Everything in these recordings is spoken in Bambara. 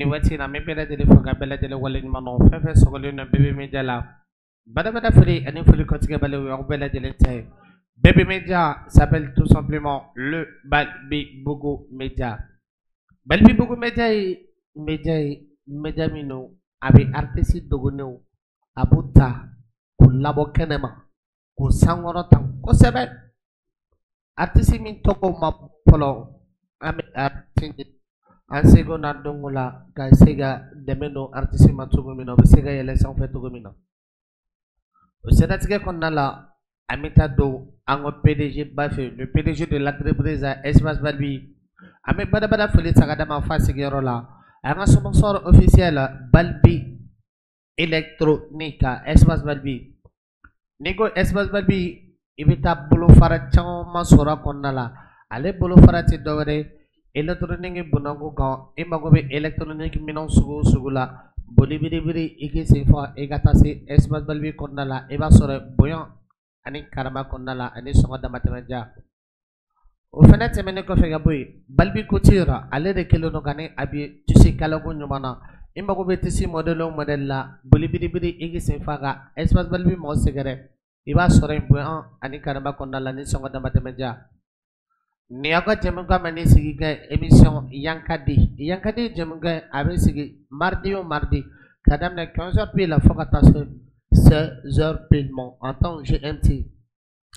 Nin waati in na, an bɛ bɛɛ lajɛlen fo ka bɛɛ lajɛlen waleɲuman dɔn. Fɛn fɛn sɔgɔlen don BB Media la, badabada foli ani foli kɔtigɛbali, o y'aw bɛɛ lajɛlen ta ye. BB Media s'appelle tout simplement le Balbi Bogo Media. Balbi Bogo Media ye media ye, media min don, a bɛ artiste dogonnenw, a b'u ta k'u labɔ kɛnɛma, k'u sankɔrɔta kosɛbɛ. Artiste min tɔgɔ ma fɔlɔ, an bɛ artiste an seko n'an dɔnko la ka se ka dɛmɛ don artiste ma cogo min na, o bɛ se ka yɛlɛ sanfɛ cogo min na. O siratigɛ kɔnɔna la, an bɛ taa don an ka PDG ba fɛ, le PDG de l'entreprise Espace Balbi. An bɛ badabada foli ta ka d'a ma f'a sigiyɔrɔ la, an ka sponsor officiel Balbi Électronique, Espace Balbi. N'i ko Espace Balbi, i bɛ taa bolofara caman sɔrɔ a kɔnɔna la. Ale bolofara tɛ dɔwɛrɛ ye électronique bondako kan. E mago bɛ électronique minɛn sugu o sugu la, boli biribiri, i k'i sen fa, i ka taa se Espace Balbi kɔnɔna la. I b'a sɔrɔ bonya ani karama kɔnɔna la ani sɔngɔ damatɛmɛja. O fɛnɛ tɛmɛnen kɔfɛ ka bɔ yen, Balbi Couture, ale de kɛlen don ka ne habiller tissu kalako ɲuman na. I mago bɛ tissu modèle o modèle la, boli biribiri, i k'i sen fa ka Espace Balbi mɔgɔ sɛgɛrɛ. I b'a sɔrɔ yen bonya ani karama kɔnɔna la ni sɔngɔ damatɛmɛja. Nin y'aw ka jɛmukan mɛn ni sigi kɛ, émission Yankadi. Yankadi jɛmukan, a bɛ sigi mardi o mardi ka daminɛ 15h pile fo ka taa se 16h pile en temps GMT.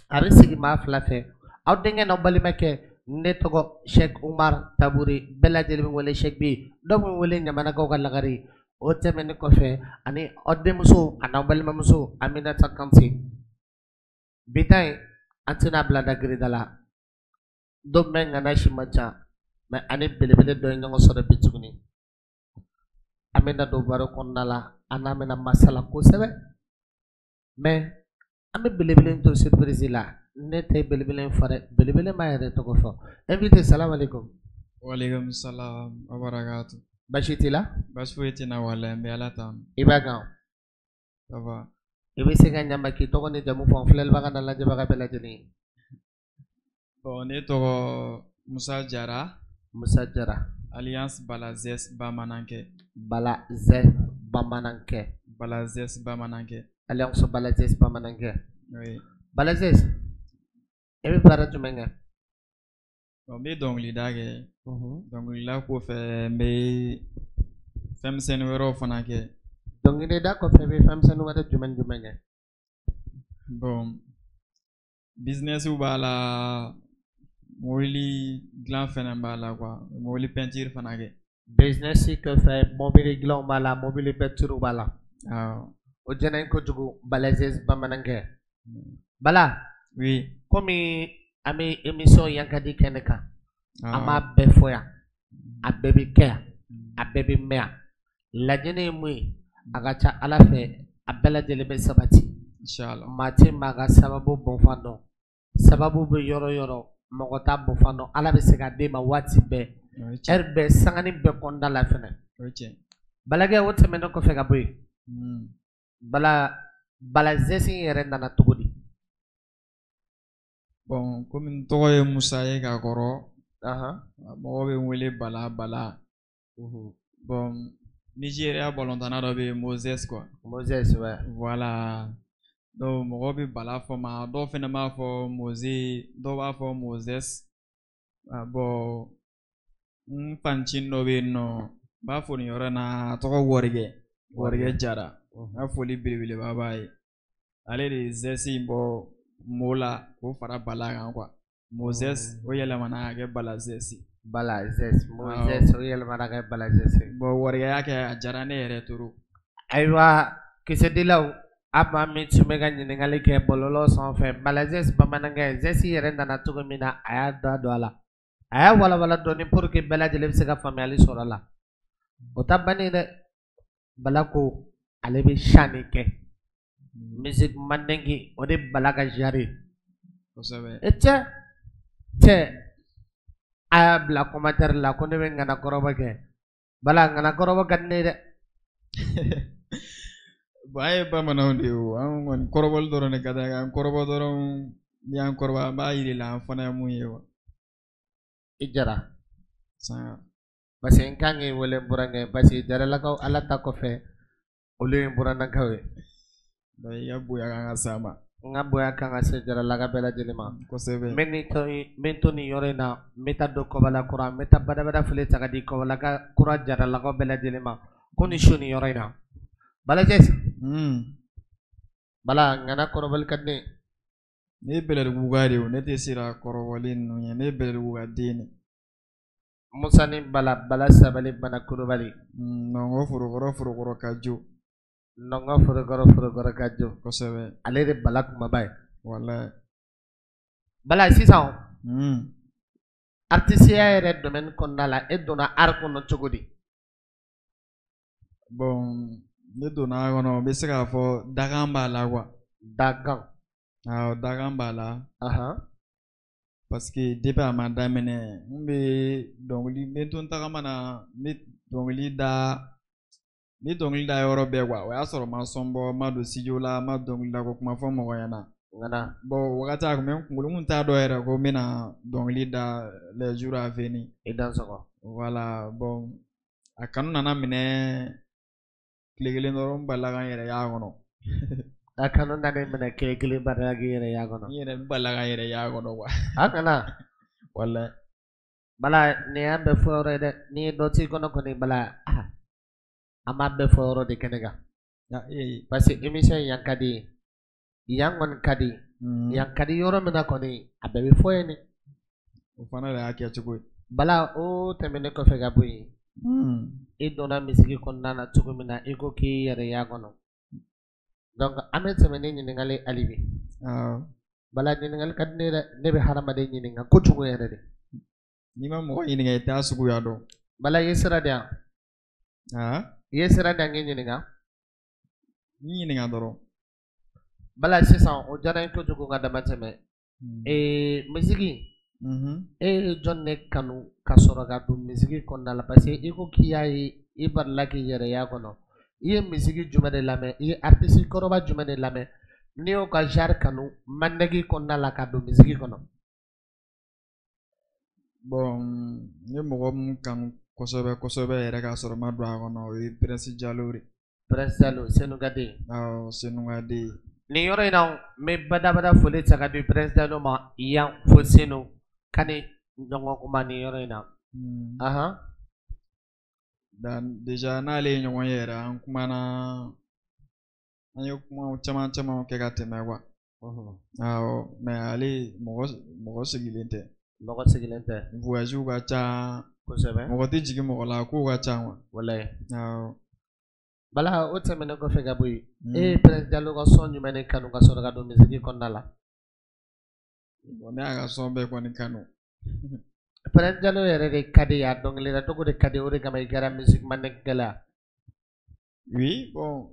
A bɛ sigi maa fila fɛ, aw denkɛ n'aw balimakɛ. Ne tɔgɔ Cheikh Umar Tabure, bɛɛ lajɛlen bɛ wele Cheikh B, dɔw bɛ wele Ɲamanakaw ka lagare. O tɛmɛnen kɔfɛ, ani aw denmuso ani aw balimamuso Aminata Kante. Bi ta in, an tɛna bila dagirida la don bɛ ŋana si man ca mɛ, ani belebele dɔ ye ɲɔgɔn sɔrɔ bi tuguni. An bɛna don baro kɔnɔna la, an n'a bɛna masala kosɛbɛ, mɛ an bɛ belebele to surprise la. Ne tɛ belebele fɔ dɛ, belebele m'a yɛrɛ tɔgɔ fɔ. Invité, salam alaikum. Waaleykum salam wa barakatu. Baasi t'i la? Baasi foyi tɛ n na walayi, n bɛ Ala tanu. I b'a kan? Ça va. I bɛ se ka ɲama k'i tɔgɔ ni jamu fɔ n filɛlibaga n'a lajɛbaga bɛɛ lajɛlen ye? Bon, ne tɔgɔ Musa Jara. Musa Jara. Alliance Balazes Bamanankɛ. Balazɛ Bamanankɛ. Balazes Bamanankɛ. Alliance Balazes Bamanankɛ. Oui. Balazes, e bɛ baara jumɛn kɛ? Bon, n bɛ dɔnkilida kɛ. Dɔnkilida kɔfɛ, n bɛ fɛn misɛnnin wɛrɛw fana kɛ. Dɔnkilida kɔfɛ, i bɛ fɛn misɛnnin wɛrɛ jumɛn jumɛn kɛ? Bon, business b'a la, mobili dilan fɛnɛ b'a la quoi, mobili peinture fana kɛ. Business kɔfɛ, mobili dilanw b'a la, mobili peinture b'a la. Awɔ. O diyara n ye kojugu, Balazes Bamanankɛ. Bala. Oui. Komi an bɛ émission Yankadi kɛnɛ kan, an b'a bɛɛ fɔ yan, a bɛɛ bɛ kɛ yan, a bɛɛ bɛ mɛn yan. Laɲini ye mun ye? A ka ca Ala fɛ, a bɛɛ lajɛlen bɛ sabati. Inchallah. Maa tɛ maa ka sababu bɔnfan dɔn. Sababu bɛ yɔrɔ o yɔrɔ, mɔgɔ t'a bɔnfan dɔn. Ala bɛ se k'a d'e ma waati bɛɛ, heure bɛɛ, sangani bɛɛ kɔnɔna la fɛnɛ. O ye tiɲɛ. Balakɛ, o tɛmɛnen kɔfɛ ka bɔ yen, Bala, Balazɛsi yɛrɛ nana cogo di? Bon, komi n tɔgɔ ye Musa ye ka kɔrɔ, mɔgɔw bɛ n wele Bala Bala. Bon, Nigéria balontanna dɔ bɛ yen, Moses quoi. Moses, ouais. Voilà. Donc mɔgɔw bɛ Bala fɔ ma, dɔw fana b'a fɔ Moze, dɔw b'a fɔ Moses. Ah, bon, n fanicinin dɔ bɛ yen nɔ, n b'a fɔ nin yɔrɔ in na, a tɔgɔ Wɔrikɛ, Wɔrikɛ Jara. N ka foli belebeleba b'a ye. Ale de ye zɛsi in bɔ mo la k'o fara Bala kan quoi. Moses, o yɛlɛmana ka kɛ Balazɛsi. Balazɛsi, Moses, o yɛlɛmana ka kɛ Balazɛsi. Bon, Wɔrikɛ y'a kɛ, a diyara ne yɛrɛ trop. Ayiwa, kisɛdilaw, a maa min tun bɛ ka ɲininkali kɛ bɔlɔlɔ sanfɛ, Balazɛsi Bamanankɛ, zɛsi yɛrɛ nana cogo min na, a y'a da don a la, a y'a walawala dɔɔni pour que bɛɛ lajɛlen bɛ se ka faamuyali sɔrɔ a la. O ta bannen dɛ. Bala ko ale bɛ chant de kɛ, musique mandingue, o de Bala ka genre ye. Kosɛbɛ. E cɛ cɛ, a y'a bila commentaire la ko ne bɛ ŋana kɔrɔbɔ kɛ. Bala, ŋana kɔrɔbɔ ka di ne ye dɛ. Bon, an ye bamananw de ye o, an kɔni kɔrɔbɔli dɔrɔn de ka d'an ye, k'an kɔrɔbɔ dɔrɔn. N'i y'an kɔrɔbɔ, an b'a yir'i la an fana ye mun ye wa. I Jara. San. Parce que n kan k'i wele n burankɛ, parce que Jaralakaw Ala ta kɔfɛ, olu ye n burannakaw ye. Donc i ka bonya kan ka s'a ma. N ka bonya kan ka se Jaralaka bɛɛ lajɛlen ma. Kosɛbɛ. N bɛ nin to yen, n bɛ to nin yɔrɔ in na, n bɛ taa don Kɔbala kura, n bɛ taa badabada fili ta ka di Kɔbala kura Jaralakaw bɛɛ lajɛlen ma. Ko ni su nin yɔrɔ in na. Bala Jɛsi. Bala, ŋana kɔrɔbɔli ka di ne ye. Ne ye Bɛlɛduguka de ye o, ne tɛ siran kɔrɔbɔli ninnu ɲɛ, ne ye Bɛlɛduguka den de. Musa ni Bala, Bala Sabali, Bana Kulubali. Nɔngɔ forokɔrɔ forokɔrɔ ka jo. Nɔngɔ forokɔrɔ forokɔrɔ ka jo. Kosɛbɛ. Ale de Bala kumaba ye. Walayi. Bala sisan. Artisiya yɛrɛ domaine kɔnɔna la, e donna art kɔnɔ cogo di? Bon, ne donna a kɔnɔ, n bɛ se k'a fɔ dakan b'a la quoi. Dakan. Awɔ, dakan b'a la. Parce que depuis a ma daminɛ, n bɛ dɔnkili, n bɛ to n tagama na, n bɛ dɔnkili da, n bɛ dɔnkili da yɔrɔ bɛɛ quoi. O y'a sɔrɔ n ma son bɔ, n ma don studio la, n ma dɔnkili da ko kuma fɔ mɔgɔ ɲɛna. Ŋana. Bon, o wagati a tun bɛ n kunkolo, n kun t'a dɔn yɛrɛ ko n bɛna dɔnkili da les jours à venir. I dansɔgɔ. Voilà, bon, a kanu nana minɛ tile kelen dɔrɔn, n balila ka n yɛrɛ y'a kɔnɔ. A kanu nana minɛ tile kelen, balila k'i yɛrɛ y'a kɔnɔ. N yɛrɛ n balila ka n yɛrɛ y'a kɔnɔ quoi. A kana. Walayi. Bala, nin y'an bɛɛ fɔ yɔrɔ ye dɛ. N'i ye dɔ t'i kɔnɔ kɔni, Bala, an b'a bɛɛ fɔ yɔrɔ de kɛnɛ kan. Parce que émission in yan ka di ye. Yan kɔni ka di. Yan ka di yɔrɔ min na kɔni, a bɛɛ bɛ fɔ yen de. O fana de y'a kɛcogo ye. Bala, o tɛmɛnen kɔfɛ ka bɔ yen. E donna misigi kɔnɔna na cogo min na, i ko k'i yɛrɛ y'a kɔnɔ. Donc an bɛ tɛmɛ ni ɲininkali hali bi. Bala, ɲininkali ka di ne ye dɛ. Ne bɛ hadamaden ɲininka kojugu yɛrɛ de. N'i ma mɔgɔ ɲininka, i t'a suguya dɔn. Bala, i ye sira di yan. I ye sira di yan k'i ɲininka. N ɲininka dɔrɔn. Bala, sisan o diyara n ye kojugu ka dama tɛmɛ. Misigi. E ye jɔn de kanu ka sɔrɔ ka don misigi kɔnɔna la? Parce que i ko k'i y'a ye, i balila k'i yɛrɛ y'a kɔnɔ. I ye misigi jumɛn de lamɛn? I ye artiste kɔrɔba jumɛn de lamɛn? N'i y'o ka genre kanu mandɛki kɔnɔna la ka don misigi kɔnɔ. Bon, n ye mɔgɔ min kanu kosɛbɛ kosɛbɛ yɛrɛ k'a sɔrɔ n ma don a kɔnɔ, o ye Prince Jalo de. Prince Jalo, Senu ka den. Awɔ, Senu ka den. Nin yɔrɔ in na, n bɛ badabada foli ta ka di Prince Jalo ma yan fo Senu. Kani ɲɔgɔn kuma nin yɔrɔ in na. Déjà n'ale ye ɲɔgɔn ye yɛrɛ, an kumana, an ye kuma caman caman kɛ ka tɛmɛ quoi. Awɔ, mais ale mɔgɔ sigilen tɛ. Mɔgɔ sigilen tɛ. Voyage ka ca. Kosɛbɛ. Mɔgɔ tɛ jigin mɔgɔ la, kow ka ca quoi. Walayi. Awɔ. Bala, o tɛmɛnen kɔfɛ ka bɔ yen. E ye Prince Jalo ka son jumɛn de kanu ka sɔrɔ ka don misigi kɔnɔna la? Bon, ne y'a ka son bɛɛ kɔni kanu. Prince Jalo yɛrɛ de ka di ye, a dɔnkilida cogo de ka di, o de kama i kɛra musique mandɛnkɛla ye. Oui, bon,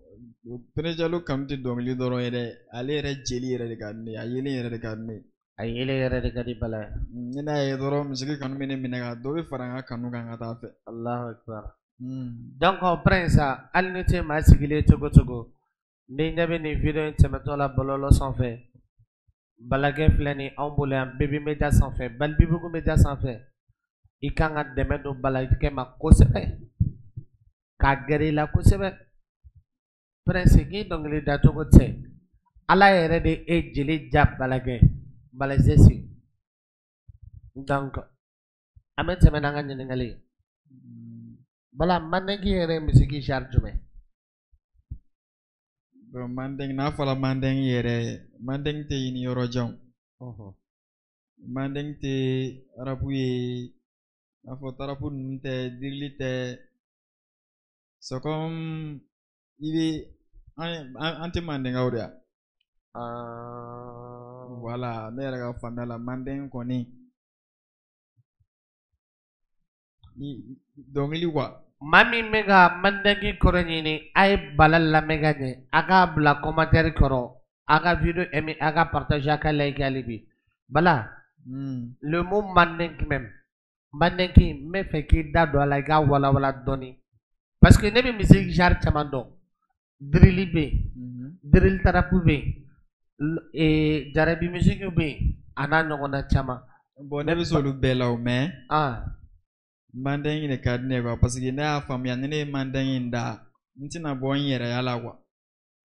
Prince Jalo kanu tɛ dɔnkili dɔrɔn ye dɛ, ale yɛrɛ jeli yɛrɛ de ka di ne ye, a yelen yɛrɛ de ka di ne ye. A yelen yɛrɛ de ka di Bala ye. Ne n'a ye dɔrɔn, misigi kanu bɛ ne minɛ ka dɔ bɛ fara n ka kanu kan ka taa fɛ. Allahu akbar. Donc Prince, hali ni tɛ maa sigilen cogo cogo, ni ɲɛ bɛ nin video in tɛmɛtɔ la bɔlɔlɔ sanfɛ, Balakɛ filɛ nin anw bolo yan Baby Media sanfɛ, Balibibugu Media sanfɛ, i kan ka dɛmɛ don Balakɛ ma kosɛbɛ, k'a gɛrɛ i la kosɛbɛ. Prince, k'i dɔnkili dacogo tɛ, Ala yɛrɛ de e jeli ja Balakɛ, Balazɛsi. Donc an bɛ tɛmɛ n'an ka ɲininkali ye. Bala, mandɛnki yɛrɛ ye misigi genre jumɛn? Bon, mandɛnki, n'a fɔra mandɛnki yɛrɛ, mandɛnki tɛ ɲini yɔrɔ jan. Mandɛnki tɛ rap ye, n'a fɔ trap ninnu tɛ, drill tɛ. C'est comme i bɛ an tɛ mandɛnkaw de ya. Voilà, ne yɛrɛ ka faamuya la, mandɛnki kɔni dɔnkili quoi. Maa min bɛ ka mandɛnki kɔrɔ ɲini, a ye Bala lamɛn ka ɲɛ, a k'a bila commentaire kɔrɔ, a ka vidéo aimer, a ka partager, a ka like hali bi. Bala, le mot mandɛnki même, mandɛnki, n bɛ fɛ k'i da don a la, i k'a walawala dɔɔni. Parce que ne bɛ musique genre caman dɔn. Drill bɛ yen, drill trap bɛ yen, jarabi musique bɛ yen, a n'a ɲɔgɔnna caman. Bon, ne bɛ se olu bɛɛ la o, mais. Mandeng de ka di ne ye quoi, parce que ne y'a faamuya ni ne ye mandeng in da, n tɛna bɔ n yɛrɛya la quoi.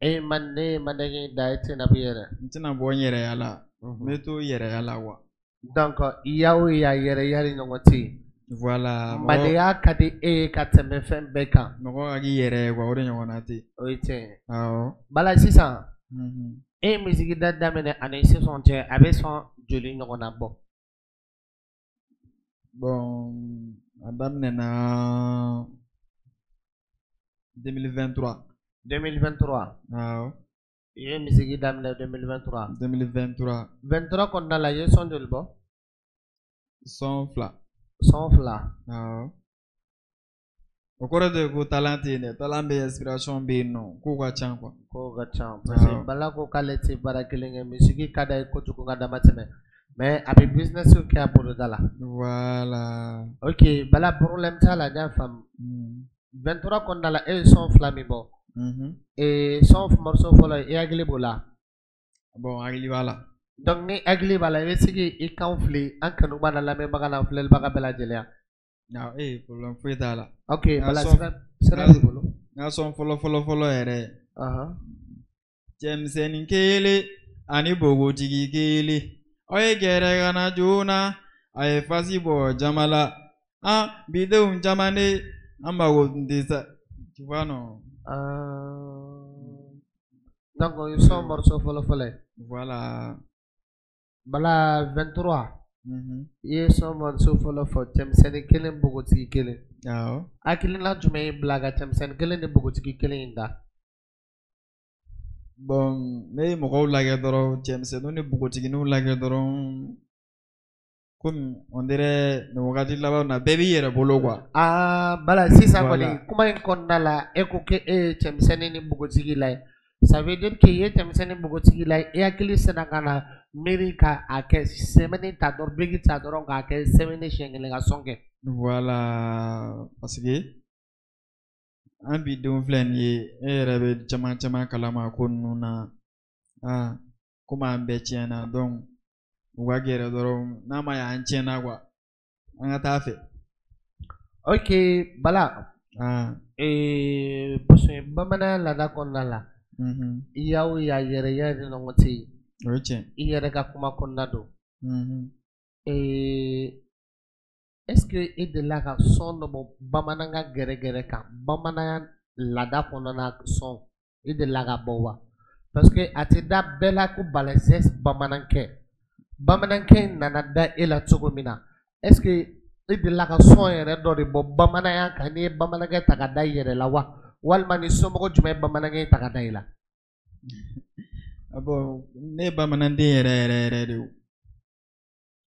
E man ne ye mandeng in da, e tɛna bɔ i yɛrɛ. N tɛna bɔ n yɛrɛya la, n bɛ to yɛrɛya la quoi. Donc ya o ya yɛrɛya ni ɲɔgɔn cɛ yen. Voilà. Mandenya ka di e ye ka tɛmɛ fɛn bɛɛ kan. Mɔgɔ ka k'i yɛrɛ ye quoi, o de ɲɔgɔnna tɛ yen. O ye tiɲɛ ye. Awɔ. Bala sisan, e ye musique da daminɛ ani sisan cɛ, a bɛ san joli ɲɔgɔnna bɔ? Bon, a daminɛna 2023. 2023. Awɔ. I ye musique daminɛ 2023. 2023. 23 kɔnɔna la, i ye son joli bɔ? Son 2. Son 2. Awɔ. O kɔrɔ tɛ ko talent tɛ yen dɛ, talent bɛ yen, inspiration bɛ yen nɔ, kow ka ca quoi. Kow ka ca parce que Bala ko k'ale tɛ baara kelen kɛ, musique ka d'a ye kojugu ka dama tɛmɛ, mais a bɛ business kɛ a boloda la. Voilà. Ok Bala, problème t'a la, n y'a faamu. 23 kɔnɔna la, e ye son 2 min bɔ. Ee, son morceau fɔlɔ, i hakili b'o la? Bon, hakili b'a la. Donc ni hakili b'a la, i bɛ se k'i kan fili an kanuba na, lamɛnbaga na, filɛlibaga bɛɛ lajɛlen. Awɔ, ee, problème foyi t'a la. Ok Bala, sira b'i bolo. N ka son fɔlɔ fɔlɔ fɔlɔ yɛrɛ. Cɛmisɛnnin kelen ani npogotigi kelen, aw ye gɛrɛ ka na joona, a ye fasi bɔ jama la, an bidenw caman de, an mago tun tɛ sa, tu vois non? Donc o ye son morceau fɔlɔ fɔlɔ ye. Voilà. Bala, 23. I ye son morceau fɔlɔ fɔ, cɛmisɛnnin kelen, npogotigi kelen. Awɔ. Hakilina jumɛn y'i bila ka cɛmisɛnnin kelen ni npogotigi kelen in da? Bon, ne ye mɔgɔw lajɛ dɔrɔn, cɛmisɛnninw ni npogotigininw lajɛ dɔrɔn, komi on dirait nin wagati labanw na, bɛɛ b'i yɛrɛ bolo quoi. Aa Bala, sisan kɔni kuma in kɔnɔna la, e ko k'e ye cɛmisɛnnin ni npogotigi la ye. Ça veut dire que i ye cɛmisɛnnin npogotigi la ye, i hakili sera ka na miiri ka a kɛ sɛbɛnni ta dɔrɔn, biki ta dɔrɔn k'a kɛ sɛbɛnni siɲɛ kelen ka son kɛ. Voilà, parce que an bi denw filɛ nin ye, e yɛrɛ bɛ caman caman kalama ko ninnu na, aa, komi an bɛɛ tiɲɛna, donc u ka gɛrɛ dɔrɔn, n'a ma ɲɛ an tiɲɛna quoi, an ka taa fɛ. Ok Bala. Ee, parce que bamananya laada kɔnɔna la, i y'aw y'a yɛrɛya ni ɲɔgɔn cɛ yen. O ye tiɲɛ. I yɛrɛ ka kuma kɔnɔna don. Ee, est-ce que e delila ka son dɔ bɔ bamanankan gɛrɛgɛrɛ kan, bamananya laada kɔnɔna son, i delila ka bɔ wa? Parce que a tɛ da bɛɛ la ko Balazɛ bamanankɛ. Bamanankɛ in nana da e la cogo min na, est-ce que e delila ka son yɛrɛ dɔ de bɔ bamananya kan, n'i ye bamanankɛ ta ka da i yɛrɛ la wa? Walima ni somɔgɔ jumɛn ye bamanankɛ ta ka da i la? Ah bon, ne ye bamananden yɛrɛ yɛrɛ yɛrɛ de ye.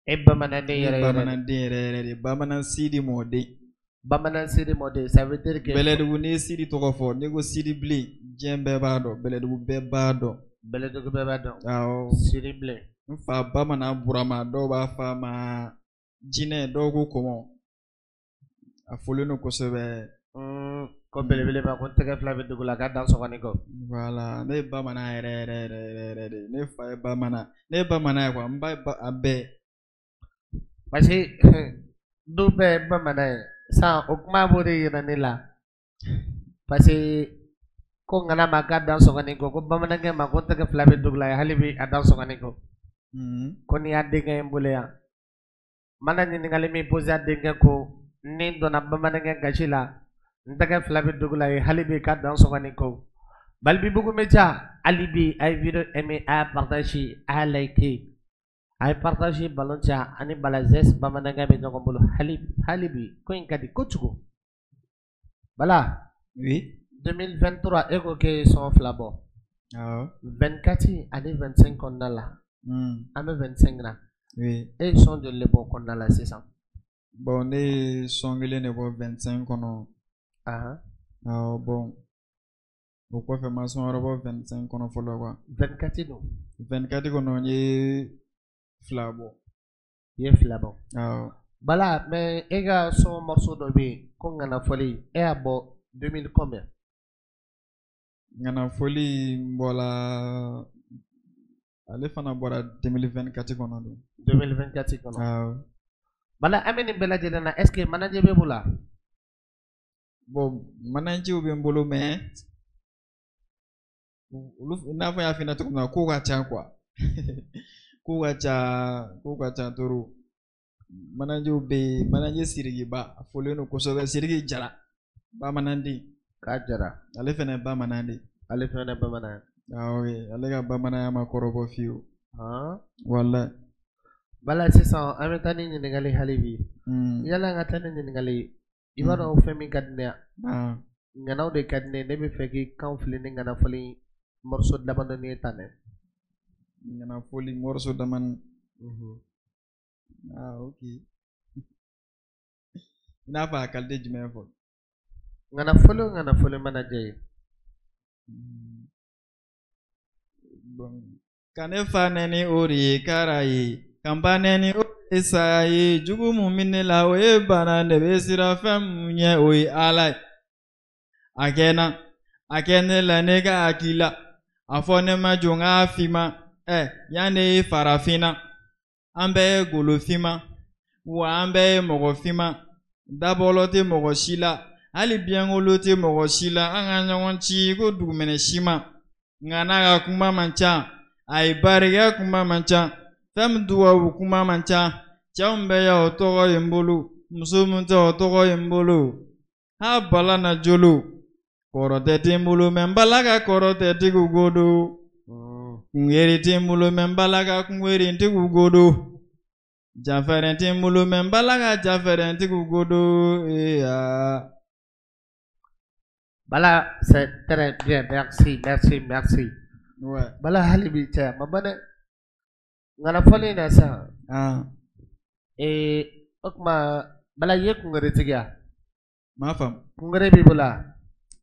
E bamananden yɛrɛ yɛrɛ. Bamananden yɛrɛ yɛrɛ de, bamanan Sidi mɔden. Bamanan Sidi mɔden, ça veut dire que. Bɛlɛdugu, n'i ye Sidi tɔgɔ fɔ, n'i ko Sidi Bilen, diɲɛ bɛɛ b'a dɔn, Bɛlɛdugu bɛɛ b'a dɔn. Bɛlɛdugu bɛɛ b'a dɔn. Awɔ. Sidi Bilen. N fa bamanan Burama, dɔw b'a fɔ a ma jinɛ, dɔw ko kɔmɔ. A fɔlen don kosɛbɛ. Ko belebele ma ko n tɛgɛ fila bɛ dugu la k'a dan sɔgɔni kɔ. Voilà, ne ye bamanan yɛrɛ yɛrɛ yɛrɛ yɛrɛ de ye. Ne fa ye bamanan, ne ye bamanan ye quoi, n ba ye a bɛɛ. Parce que du bɛɛ ye bamanan ye sisan, o kuma b'o de yira ne la, parce que ko ŋana ma k'a dan sɔgɔni kɔ, ko bamanankɛ ma ko n tɛgɛ fila bɛ dugu la hali bi a dan sɔgɔni kɔ. Ko n'i y'a denkɛ ye n bolo yan, n mana ɲininkali min posé a denkɛ ko ni n donna bamanankɛ gasi la, n tɛgɛ fila bɛ dugu la ye hali bi k'a dan sɔgɔni kɔ. Balibibugu Media, hali bi a ye vidéo aimé, a y'a partage, a y'a like, a ye partage ballon ca ani Balazɛ bamanankɛ bɛ ɲɔgɔn bolo hali bi, ko in ka di kojugu. Bala. Oui. 2023, e ko k'e ye son 2 bɔ. Awɔ. 24 ani 25 kɔnɔna la. An bɛ 25 na. Oui. E ye son joli de bɔ kɔnɔna la sisan? Bon, ne ye son kelen de bɔ 25 kɔnɔ. Awɔ, bon, o kɔfɛ n ma son wɛrɛ bɔ 25 kɔnɔ fɔlɔ quoi. 24 dun? 24 kɔnɔ, n ye 2 bɔ. I ye 2 bɔ. Awɔ. Bala, mais e ka son morceau dɔ bɛ yen ko Ŋanafɔli, e y'a bɔ 2000 combien? Ŋanafɔli n bɔla, ale fana bɔra 2024 kɔnɔ don. 2024 kɔnɔ. Awɔ. Bala, an bɛ nin bɛɛ lajɛlen na, est ce que manager b'e bolo wa? Bon, managerw bɛ n bolo, mais olu, i n'a fɔ n y'a f'i ɲɛna cogo min na, kow ka ca quoi, kow ka ca, kow ka ca trop. Managerw bɛ yen. Manager Sirikiba, a folen don kosɛbɛ, Siriki Jara, bamananden. K'a Jara. Ale fɛnɛ ye bamanan de. Ale fɛnɛ bamanan. Ah oui, ale ka bamananya ma kɔrɔbɔ fiyewu. Walayi. Bala, sisan an bɛ taa ni ɲininkali hali bi. Yala an ka taa ni ɲininkali ye, i b'a dɔn fɛn min ka di ne ye, ŋanaw de ka di ne ye. Ne bɛ fɛ k'i kan fili ni ŋana fɔli morceau damadɔni ye tan dɛ. Ŋana fɔli morceau damani? Ah ok, i n'a fɔ a qualité jumɛn fɔ? Ŋana fɔli o ŋana fɔli mana diya ye. Bon. Ka ne fa nɛni, o de ye kara ye, ka n ba nɛni, o de ye saya ye. Jugu mun bɛ ne la, o ye bana. Ne bɛ siran fɛn mun ɲɛ, o ye Ala ye. A kɛ n na, a kɛ ne la, ne k'a k'i la. A fɔ ne ma jɔ, n k'a f'i ma. Ɛ yan de ye farafinna, an bɛɛ ye golo finma wa, an bɛɛ ye mɔgɔ finma. Dabɔlɔ tɛ mɔgɔ si la, hali biɲɛkolo tɛ mɔgɔ si la. An ka ɲɔgɔn ci ko dugumɛnɛ siman. Nka n'a ka kuma man ca, a ye barika kuma man ca, fɛn min dubabu kuma man ca. Cɛw bɛ yan, o tɔgɔ ye n bolo, muso min tɛ, o tɔgɔ ye n bolo. Ha bala na jolo kɔrɔtɛ tɛ n bolo, mɛ n bala ka kɔrɔtɛ tigiw ko don. Kungere tɛ n bolo, mɛ n bala ka kungerentigiw ko don. Jafɛrɛn tɛ n bolo, mɛ n bala ka jafɛrɛntigiw ko don. Ee Bala, c'est très bien, merci, merci, merci. Ouais. Bala, hali bi cɛ a ma ban dɛ. Ŋana fɔli in na sisan. Ee, o tuma Bala, i ye kungeretigi ya? M'a faamu. Kungere b'i bolo wa?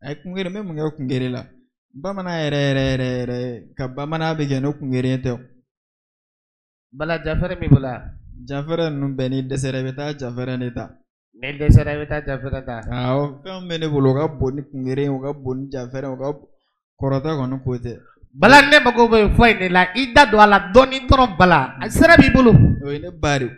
Ayi, kungere, n bɛ mun kɛ kungere la? Bamanan yɛrɛ yɛrɛ yɛrɛ yɛrɛ ka bamanan bɛ kɛ n'o kungere tɛ o. Bala, jafɛrɛ b'i bolo wa? Jafɛrɛ ninnu bɛɛ, n'i dɛsɛra i bɛ taa jafɛrɛ de ta. N'i dɛsɛra i bɛ taa jafɛrɛ ta. Awɔ, fɛn bɛ ne bolo, o ka bon ni kungere ye, o ka bon ni jafɛrɛ, o ka kɔrɔtɛ kɔni ko tɛ. Bala, ne mago bɛ fɔ in de la, i da don a la dɔɔni dɔrɔn. Bala, a sira b'i bolo. O ye ne ba de ye.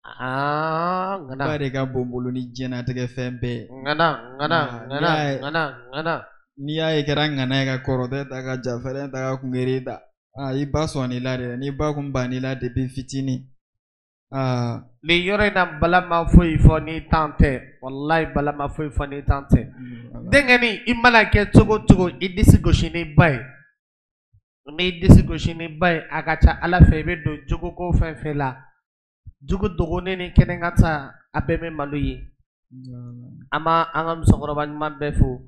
Aa, ŋana. Ba de ka bon n bolo ni diɲɛnatigɛ fɛn bɛɛ ye. Ŋana, ŋana, ŋana, ŋana, ŋana. N'i y'a ye kɛra ŋana ye ka kɔrɔtɛ ta, ka jafɛrɛ ta, ka kungere ta, aa, i ba sɔnn'i la dɛ. N'i ba kun bann'i la depuis fitinin, aa. Nin yɔrɔ in na, Bala ma foyi fɔ ni tan tɛ. Walayi, Bala ma foyi fɔ ni tan tɛ. Denkɛnin, i mana kɛ cogo o cogo, i disi gosi ni ba ye. N'i disi gosi ni ba ye, a ka ca Ala fɛ, i bɛ don jugu ko fɛn fɛn la, jugu dogonnen ni kɛnɛkan ta, a bɛɛ bɛ malo ye. An b'a an ka musokɔrɔba ɲuman bɛɛ fo.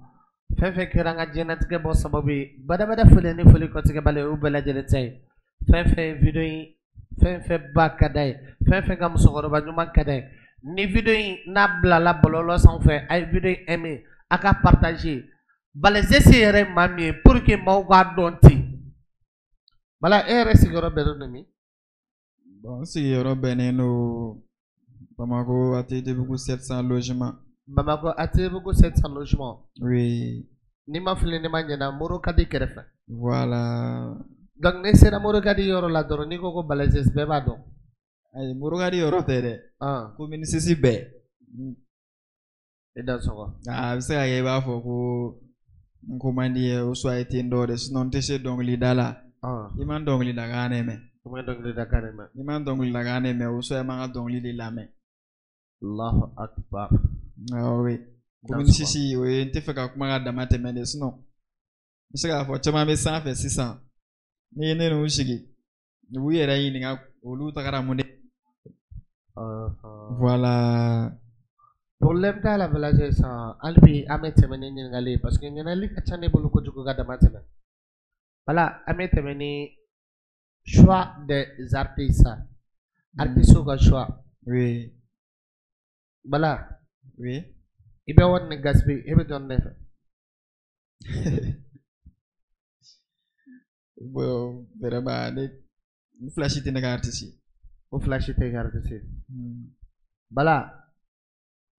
Fɛn fɛn kɛra an ka diɲɛlatigɛ bɔ sababu ye, badabada foli ni foli kɔtigɛbali, o bɛɛ lajɛlen ta ye. Fɛn fɛn ye vidéo in, fɛn fɛn ba ka d'a ye, fɛn fɛn ka musokɔrɔba ɲuman ka d'a ye, ni vidéo in n'a bilala bɔlɔlɔ sanfɛ, a ye vidéo in aimer, a ka partager. Balazɛsi yɛrɛ ye maa min ye, pour que maaw k'a dɔn ten. Bala, e yɛrɛ sigiyɔrɔ bɛnnen don min? Bon, n sigiyɔrɔ bɛnnen don Bamakɔ, ATT-bugu 700 logement. Bamakɔ, ATT-bugu 700 logement. Oui. N'i ma fili, n'i ma ɲinɛ, Morokadi kɛrɛfɛ. Voilà. Donc n'i sera Morokadi yɔrɔ la dɔrɔn, n'i ko ko Balazɛsi, bɛɛ b'a dɔn. Ayi, Morokadi yɔrɔ tɛ dɛ. Commune 6 bɛɛ. I da sɔgɔ. A bɛ se ka kɛ i b'a fɔ ko n ko man di ye, o soit i tɛ n dɔn dɛ, sinon n tɛ se dɔnkilida la. I ma dɔnkilidakan de mɛn. I ma dɔnkilidakan de mɛn. I ma dɔnkilidakan de mɛn, o soit i ma n ka dɔnkili de lamɛn. Allahu akbar. Ah oui. Commune 6, o ye n tɛ fɛ ka kuma ka dama tɛmɛ de, sinon n bɛ se k'a fɔ caman bɛ sanfɛ sisan. N'i ye ne n'u sigi, u b'u yɛrɛ ɲininka olu tagara mun de. Voilà. Problème t'a la. Balazɛ, sisan hali bi an bɛ tɛmɛ ni ɲininkali ye, parce que ɲininkali ka ca ne bolo kojugu ka dama tɛmɛ. Bala, an bɛ tɛmɛ ni choix des artistes, artistes ka choix. Oui. Bala. Oui. I bɛ wari ni Gaspi, e bɛ jɔn de fɛ? Bon, vraiment, ne n fila si tɛ ne ka artiste ye. O fila si tɛ ka artiste ye. Bala,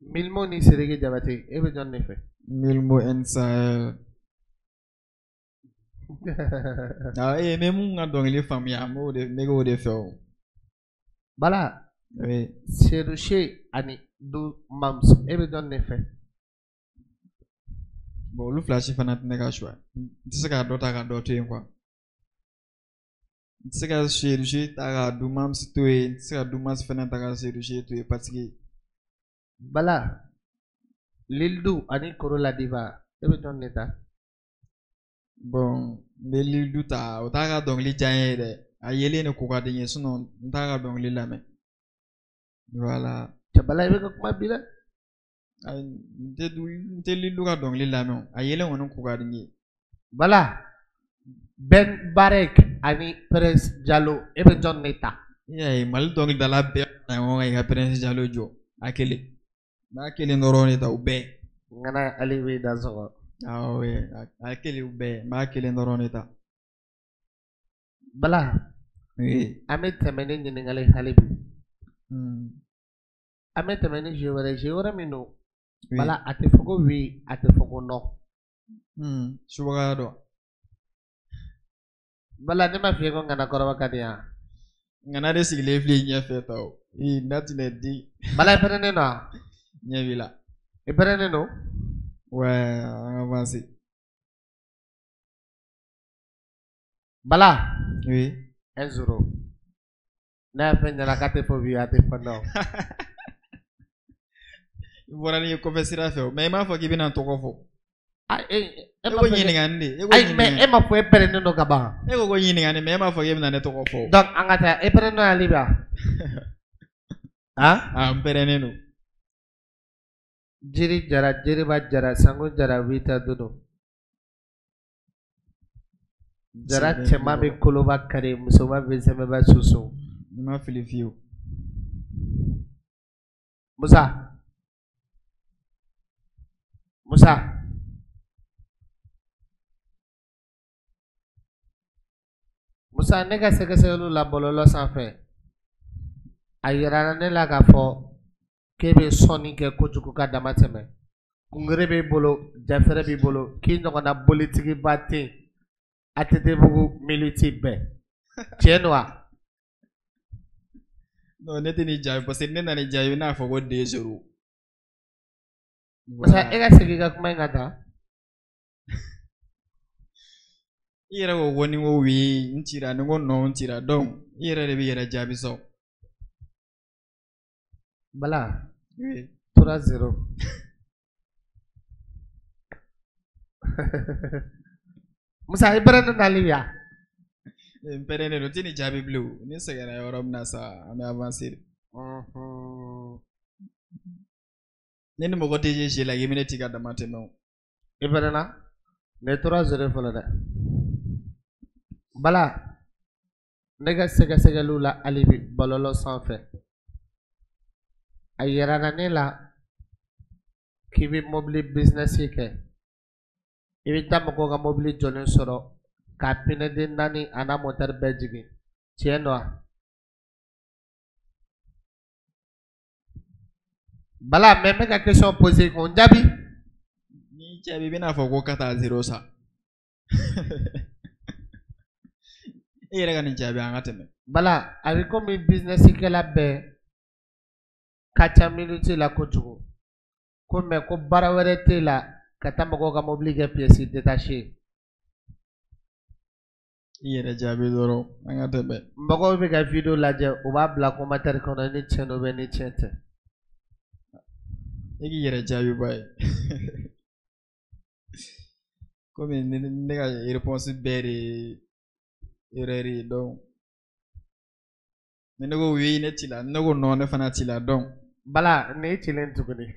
Milmo ni Sidiki Jabate, e bɛ jɔn de fɛ? Milmo N Sahel. Ah, ee, n bɛ mun ka dɔnkili faamuya, n b'o de, n bɛ k'o de fɛ o. Bala. Oui. Seydou Se ani Du Mams, e bɛ jɔn de fɛ? Bon, olu fila si fana tɛ ne ka choix. N tɛ se ka dɔ ta ka dɔ to yen quoi. N tɛ se ka Seydou Se ta ka Du Mams to yen, n tɛ se ka Du Mams fana ta ka Seydou Se to yen parce que. Bala, Lil Du ani Koro La Diva, e bɛ jɔn de ta? Bon, n bɛ Lil Du ta, o t'a ka dɔnkili diya n ye dɛ. A yelen de ko ka di n ye, sinon n t'a ka dɔnkili lamɛn. Voilà. Cɛ Bala, i bɛ ka kuma bi dɛ. Ayi, n tɛ Lil Du ka dɔnkili lamɛn o. A yelen kɔni ko ka di n ye. Bala, Ben Barek ani Prince Jalo, e bɛ jɔn de ta? I y'a ye, Mali dɔnkilidala bɛɛ fara ɲɔgɔn kan i ka Prince Jalo jɔ a kelen. N b'a kelen dɔrɔn de ta, u bɛɛ. Ŋana Ali b'i da sɔgɔ. Awɔ, a kelen, u bɛɛ, n b'a kelen dɔrɔn de ta. Bala, Oui. an bɛ tɛmɛ ni ɲininkali hali bi. An bɛ tɛmɛ ni jeu wɛrɛ, jeu wɛrɛ min don. Oui. Bala, a tɛ fɔ ko oui, a tɛ fɔ ko non. Subagaya dɔn. Bala, ne ma f'i ye ko ŋana kɔrɔba ka di yan. Ŋana de sigilen filɛ i ɲɛfɛ ta o. Ee, n'a tɛna di. Bala, i pɛrɛnnen don wa? Ɲɛ b'i la. I pɛrɛnnen don? Ouais, an ka avancer. Bala. Oui. 1-0. Ne y'a fɛn ɲɛna k'a tɛ fɔ oui, a tɛ fɔ non. I bɔra ni kɔfɛ sira fɛ o, mais i m'a fɔ k'i bɛna n tɔgɔ fɔ. Ah, e E ma ko fɔ ɲininkali de. E ko Ayi, mais e ɲininkali. ma fɔ e pɛrɛnnen don ka ban. E ko ko ɲininkali, mais e m'a fɔ k'e bɛna ne tɔgɔ fɔ. Donc an ka taa, e pɛrɛnnen don hali bi wa? Han? Ah, n pɛrɛnnen don. Jiri jara, jiriba jara, sango jara, wita dodo. Jara Sɛbɛn cɛman bɛ bɔ. koloba kari, musoman bɛ sɛmɛba susu. N ma fili fiyewu. Musa. Musa. Musa, ne ka sɛgɛsɛgɛliw la bɔlɔlɔ sanfɛ, a yirala ne la k'a fɔ k'e bɛ sɔnni kɛ kojugu ka dama tɛmɛ. Kungere b'i bolo, jafɛrɛ b'i bolo, k'i ɲɔgɔnna bolitigiba tɛ yen ATT-bugu militi bɛɛ. Tiɲɛ don wa? Non, ne tɛ n'i jaabi parce que ne nana i jaabi i n'a fɔ ko 2-0. Musa, e ka segin i ka kuma in kan tan. I yɛrɛ ko ko ni n ko oui, n cira, ni n ko non, n cira, donc i yɛrɛ de b'i yɛrɛ jaabi sa o. Bala. Oui. 3-0. Musa, i pɛrɛnnen don hali bi wa? N pɛrɛnnen don, n tɛ nin jaabi bilen o. Ni sɛgɛnna yɔrɔ min na sa, an bɛ avancer de. Ne ni mɔgɔ tɛ jeu la k'i bɛ ne ci ka dama tɛmɛ o. I pɛrɛnna? Nin ye 3-0 fɔlɔ dɛ. Bala, ne ka sɛgɛsɛgɛliw la hali bi bɔlɔlɔ sanfɛ, a yirala ne la k'i bɛ mobili business kɛ. I bɛ taa mɔgɔw ka mobili jɔlen sɔrɔ ka pinɛden naani a n'a moteur bɛɛ jigin. Tiɲɛ don wa? Bala, mais n bɛ ka question poser k'o jaabi. N'i jaabi i bɛna fɔ ko 4-0 sa. E yɛrɛ ka nin jaabi, an ka tɛmɛ. Bala, a bɛ komi business kɛla bɛɛ ka ca minute la kojugu. Ko mais ko baara wɛrɛ t'e la ka taa mɔgɔw ka mobili kɛ pièce détachée. I yɛrɛ jaabi dɔrɔn, an ka tɛmɛ. Mɔgɔw bɛ ka vidéo lajɛ, u b'a bila commentaire kɔnɔ ni tiɲɛ don ni tiɲɛ tɛ. E k'i yɛrɛ jaabi ba ye. Komi ne ka réponse bɛɛ de ye erreur ye, donc ni ne ko oui, ne ci la, ni ne ko non, ne fana ci la, donc. Bala, nin ye cilen tuguni.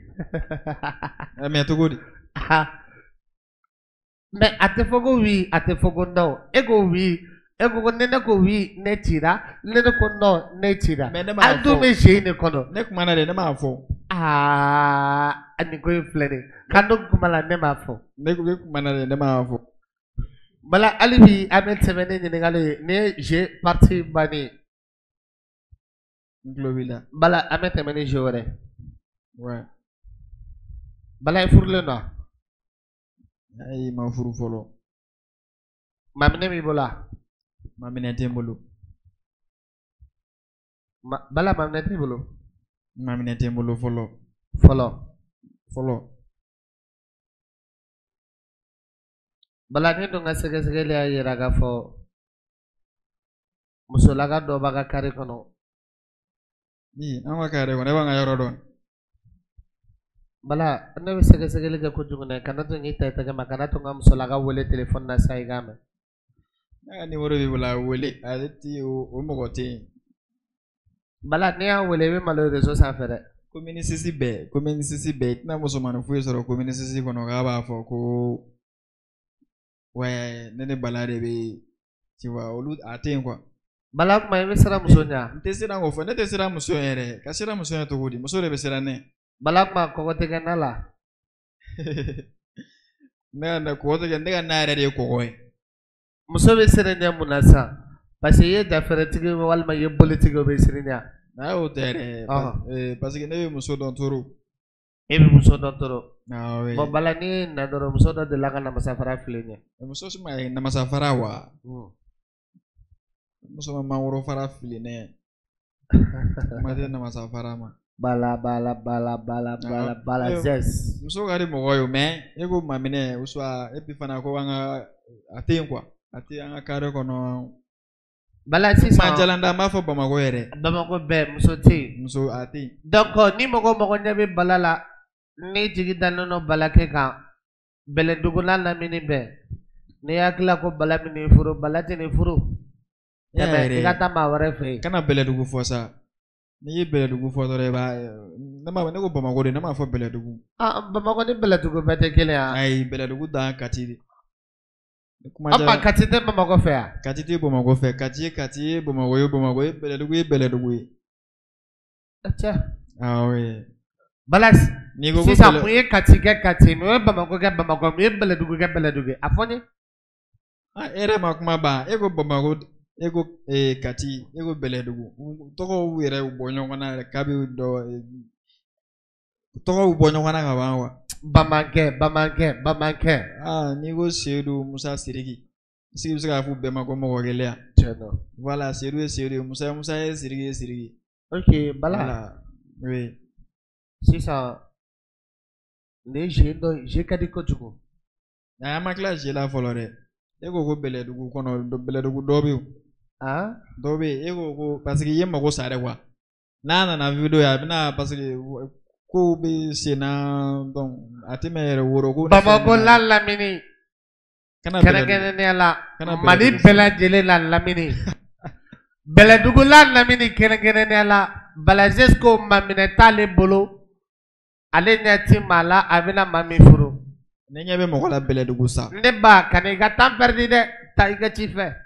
Mais cogo di? Mais a tɛ fɔ ko oui, a tɛ fɔ ko non. E ko oui, e ko ko ni ne ko oui, ne cira, ni ne ko non, ne cira. Mais ne m'a An dun fɔ. bɛ jeu in de kɔnɔ. Ne kumana de, ne m'a fɔ. Aa, nin ko in filɛ nin ye. K'an to kuma la, ne m'a fɔ. Ne kumana de, ne m'a fɔ. Bala, hali bi an bɛ tɛmɛ ni ɲininkali ye. Nin ye jeu partie bannen ye. N tulo b'i la. Bala, an bɛ tɛmɛ ni jeu wɛrɛ. Ouais. Bala, i furulen don wa? Ayi, ma furu fɔlɔ. Maminɛ b'i bolo wa? Maminɛ tɛ n bolo. Bala, maminɛ t'i bolo? Maminɛ tɛ n bolo fɔlɔ. Fɔlɔ? Fɔlɔ. Bala, ne dun ka sɛgɛsɛgɛli y'a yira k'a fɔ musolaka dɔ b'a ka carré kɔnɔ. Ni an ka carré kɔnɔ, e b'an ka yɔrɔ dɔn. Bala, ne bɛ sɛgɛsɛgɛli kɛ kojugu dɛ. Kana to k'i ta i tɛgɛ ma, kana to n ka musolaka wele téléphone na sa i k'a mɛn. Ne ka numéro b'i bolo, a wele, ale ti o mɔgɔ tɛ yen. Bala, n'i y'a wele, i bɛ malo réseau sanfɛ dɛ. Commune 6 bɛɛ, commune 6 bɛɛ, i tɛna musomanin foyi sɔrɔ commune 6 kɔnɔ k'a b'a fɔ ko ouais, ne ni Bala de bɛ yen, tu vois, olu a tɛ yen quoi. Bala, kuma i bɛ siran muso ɲɛ? N tɛ siran k'o fɔ, ne tɛ siran muso yɛrɛ, ka siran muso ɲɛ cogo di? Muso de bɛ siran ne. Bala, kuma kɔgɔ tɛ kɛ na la. Ne ka na kɔgɔ tɛ kɛ, ne ka na yɛrɛ de ye kɔgɔ ye. Muso bɛ siran ɲɛ mun na sisan? Parce que i ye dafɛrɛtigi ye walima i ye bolitigi, o bɛ siran ɲɛ. N'a y'o tɛ yɛrɛ, parce que ne bɛ muso dɔn trop. E bɛ muso dɔn trop? Ah oui. Bon Bala, n'i ye na dɔrɔn, muso dɔ delila ka namasafara fili ɲɛ. Muso si ma ye namasafara wa? Muso ma mangoro fara fili ne. Kuma tɛ namasafara ma. Bala, Bala, Bala, Bala, Bala, Bala zes. Muso ka di mɔgɔ ye, mais e ko maminɛ ou soit et puis fana ko an ka a tɛ yen quoi. A tɛ an ka carré kɔnɔ. Bala, sisan. Ma jalanda, n b'a fɔ Bamakɔ yɛrɛ. Bamakɔ bɛɛ, muso tɛ yen. Muso a tɛ yen. Donc ni mɔgɔ mɔgɔ ɲɛ bɛ Bala la, ni jigi dalen don Balakɛ kan, Bɛlɛdugu n'a lamini bɛɛ, n'i hakili la ko Bala bɛ n'i furu, Bala tɛ n'i furu. Tɛmɛ, i ka taa maa wɛrɛ fɛ yen. Kana Bɛlɛdugu fɔ sa. N'i ye Bɛlɛdugu fɔ dɔrɔn, i b'a ne ma ne ko Bamakɔ de, ne m'a fɔ Bɛlɛdugu. Ah, Bamakɔ ni Bɛlɛdugu bɛɛ tɛ kelen ye. Ayi, Bɛlɛdugu dan Kati de. An ma Kati tɛ Bamakɔ fɛ yan. Kati tɛ Bamakɔ fɛ. Kati ye Kati ye, Bamakɔ ye Bamakɔ ye, Bɛlɛdugu ye Bɛlɛdugu ye. Cɛ. Ah oui. Bala, sisan mun ye Kati kɛ Kati, mun ye Bamakɔ kɛ Bamakɔ, mun ye Bɛlɛdugu kɛ Bɛlɛdugu ye? A fɔ n ye. Ah, e yɛrɛ ma kuma ban, e ko Bamakɔ, e ko Kati, e ko Bɛlɛdugu. Tɔgɔw yɛrɛ bɔ ɲɔgɔn na yɛrɛ, kabi dɔ tɔgɔw bɔ ɲɔgɔn na ka ban wa. Bamankɛ, Bamankɛ, Bamankɛ. Ah, n'i ko Seyidu, Musa, Siriki, est-ce que i bɛ se k'a fɔ bɛɛ ma ko mɔgɔ kelen ya? Tiɲɛ don. Voilà, Seyidu ye Seyidu ye, Musa ye Musa ye, Siriki ye Siriki. Ok, Bala. Oui. Sisan nin jeu dɔ, jeu ka di kojugu. An ma tila jeu la fɔlɔ dɛ. E ko ko Bɛlɛdugu kɔnɔ, Bɛlɛdugu dɔ bɛ yen. Ah? Dɔ bɛ yen, e ko ko parce que i ye mago sa dɛ quoi. N'a nana vidéo ye, a bɛna parce que kow bɛ sen na, donc a tɛ mɛn yɛrɛ woro ko. Bamakɔ la lamini. Kɛrɛnkɛrɛnnenya la Mali bɛɛ lajɛlen la lamini. Bɛlɛdugu la lamini kɛrɛnkɛrɛnnenya la, Balazes ko maminɛ t'ale bolo, ale ɲɛ ti maa la a bɛna maa min furu. Ne ɲɛ bɛ mɔgɔ la Bɛlɛdugu sa. Ne ba, ka n'i ka temps perdu dɛ, taa i ka ci fɛ.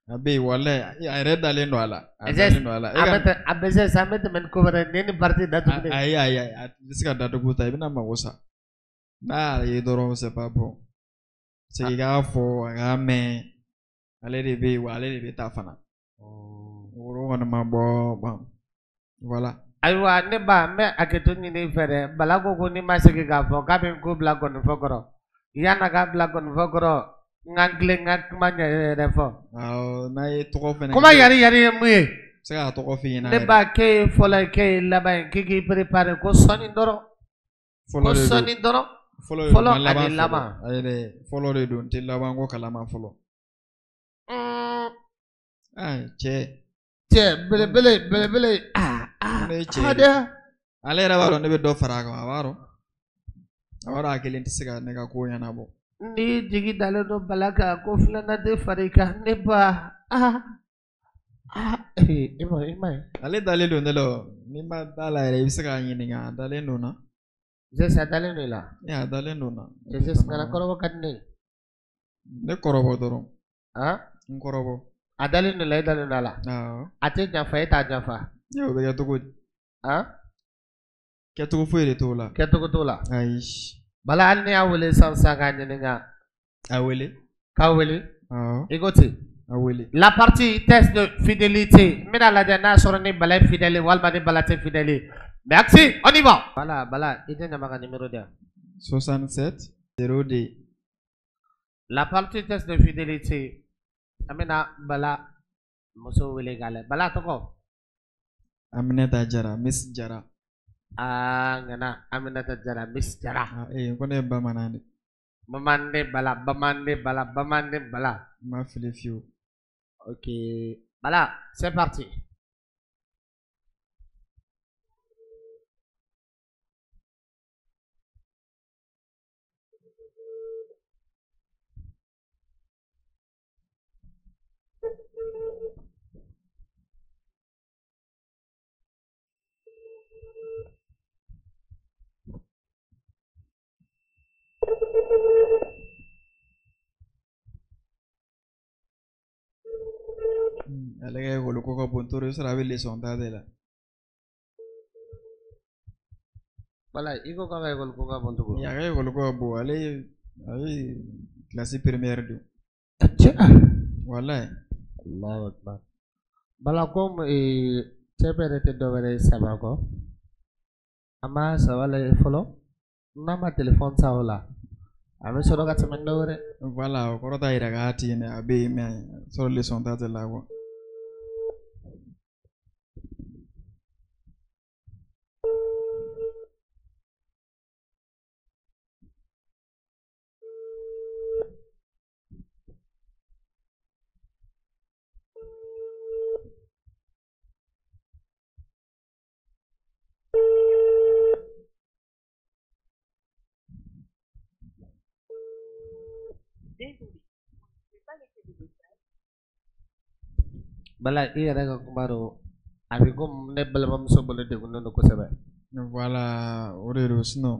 A bɛ yen walayi, a yɛrɛ dalen don a la. A dalen don a la. A bɛ se sa, an bɛ tɛmɛ ni ko wɛrɛ ye, ni partie datugulen. Ayi ayi ayi, a tɛ se ka datugu ta, i bɛna mago sa. N'a y'a ye dɔrɔn, c'est pas bon. C'est i k'a fɔ a k'a mɛn, ale de bɛ yen wa ale de bɛ taa fana. Woro kɔni ma bɔ bon voilà. Ayiwa ne ba, n bɛ hakɛto ɲini i fɛ dɛ. Bala ko ko n'i ma segin k'a fɔ k'a bɛ n ko bila gɔnifɔ kɔrɔ. Yan'a ka bila gɔnifɔ kɔrɔ, n ka tilen n ka kuma yɛrɛ fɔ. Awɔ, n'a ye tɔgɔ fɛnɛ. Kuma yari yari ye mun ye? Se k'a tɔgɔ f'i ɲɛna. Ne ba, k'e ye fɔlɔ ye, k'e ye laban ye, k'i k'i préparé ko sɔɔni dɔrɔn. Ko sɔɔni dɔrɔn. Fɔlɔ ani laban. Ayi dɛ, fɔlɔ de don, n tɛ laban ko kalama fɔlɔ. Ayi cɛ. Cɛ belebele belebele aa aa. Ne ye cɛ de. Ale yɛrɛ b'a dɔn ne bɛ dɔ fara a kan, a b'a dɔn. A b'a dɔn a kelen tɛ se ka ne ka ko ɲɛnabɔ. Ni jigi dalen don Bala kan ko filanan tɛ fara i kan, ne ba, aa aa, e ma e ma ye. Ale dalen don ne la o, n'i ma da la yɛrɛ i bɛ se k'a ɲininka, a dalen don n na. Zes, a dalen don i la. Ee, a dalen don n na. Zes, kana kɔrɔbɔ ka di ne ye. Ne kɔrɔbɔ dɔrɔn. Han? N kɔrɔbɔ. A dalen don i la, e dalen don a la. Awɔ. A tɛ janfa, e t'a janfa. Ee, o bɛ kɛ cogo di? Han? Kɛcogo foyi de t'o la. Kɛcogo t'o la. Ayi. Bala, hali ne y'a wele sisan sisan k'a ɲininka. A wele. K'a wele. Awɔ. I ko ten. A wele. La partie test de fidélité. N bɛna lajɛ n'a sɔrɔ ni Bala ye fidèle walima ni Bala tɛ fidèle ye. Merci, on y va. Voilà, Bala, i tɛ ɲama ka numéro di yan. 67 02. La partie test de fidélité. An bɛna Bala muso wele k'a lajɛ. Bala tɔgɔ? Aminata Jara, Miss Jara. Aa, ŋana Aminata Jara, Miss Jara. Ah, eh, ko ne ye bamanan de. Bamanden Bala, bamanden Bala, bamanden Bala. N ma fili fiyewu. Ok, Bala, c'est parti. Ale ka ekɔli ko ka bon trop, i bɛ sɔrɔ a bɛ leçon ta de la. Bala, i ko k'a ka ekɔli ko ka bon cogo. A ka ekɔli ko ka bon, ale ye classe première don. Cɛ. Walayi. Allahu akbar. Bala, comme cɛ bɛɛ yɛrɛ tɛ dɔwɛrɛ ye saba kɔ. An b'a saba lajɛ fɔlɔ. N'a ma téléphone ta o la, a bɛ sɔrɔ ka tɛmɛ ni dɔwɛrɛ. Voilà, o kɔrɔ t'a yira k'a tɛ yen dɛ, a bɛ yen mais sɔrɔ leçon ta tɛ la quoi. Bala, i yɛrɛ ka kuma don, a bɛ komi ne balimamuso bolo degunnen don kosɛbɛ. Voilà, o de don, sinon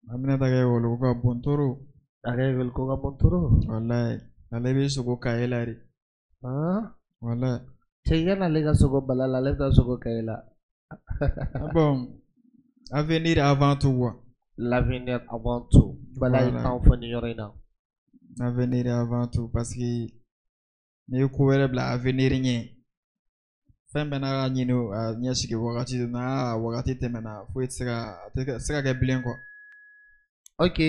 Aminata ka ekɔli ko ka bon trop. A ka ekɔli ko ka bon trop. Walayi, ale bɛ sogo kaye la de. Han? Walayi. Cɛ, yan'ale ka sogo bala la, ale bɛ taa sogo kaye la. Ah bon, avenir avant tout quoi. L'avenir avant tout. Bala ye Voilà. kan fɔ nin yɔrɔ in na. Avenir avant tout, parce que n'i ye ko wɛrɛ bila avenir ɲɛ, fɛn bɛɛ n'a ka ɲini a ɲɛsigi wagati don, n'a wagati tɛmɛna, foyi tɛ se ka a tɛ se ka kɛ bilen quoi. Ok,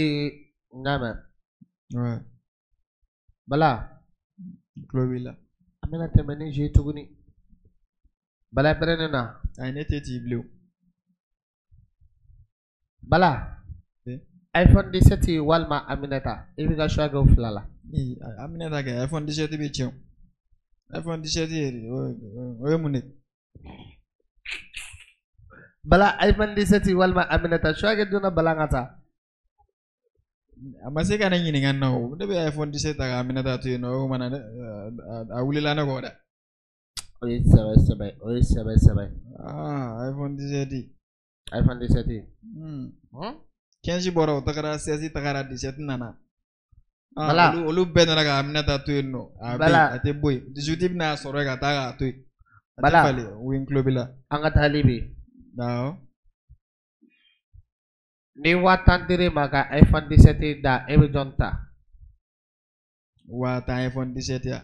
n y'a mɛn. Ouais. Bala. N tulo b'i la. An bɛna tɛmɛ ni jeu tuguni. Bala, i pɛrɛnnen na? Ayi, ne tɛ t'i bilen o. Bala. Eh? iPhone 17 walima Aminata, i b'i ka choix kɛ o fila la. Ee, Aminata kɛ, iPhone 17 bɛ tiɲɛ o. iPhone 17 yɛrɛ, o ye mun de ye? Bala, iPhone 17 walima Aminata, choix kɛ joona Bala, ka taa. A ma se ka ne ɲininka nin na o. Ne bɛ iPhone 17 ta ka Aminata to yen nɔ, o kuma na a wulila ne kɔ dɛ. O ye sɛbɛ sɛbɛ, o ye sɛbɛ sɛbɛ. Ah, iPhone 17. iPhone 17. Hmm. 15 bɔra, o tagara, 16 tagara, 17 nana. Ah, Bala. olu bɛɛ nana ka Aminata to yen nɔ. A bɛ Bala. yen, a tɛ bɔ yen. 18 bɛna sɔrɔ yen ka taa k'a to yen. A tɛ Bala. falen, o ye n tulo b'i la. An ka taa bi. Awɔ. Ni 50 000 dir'e ma ka iPhone 17 da, e bɛ jɔn ta? 50 000 iPhone 17 ya.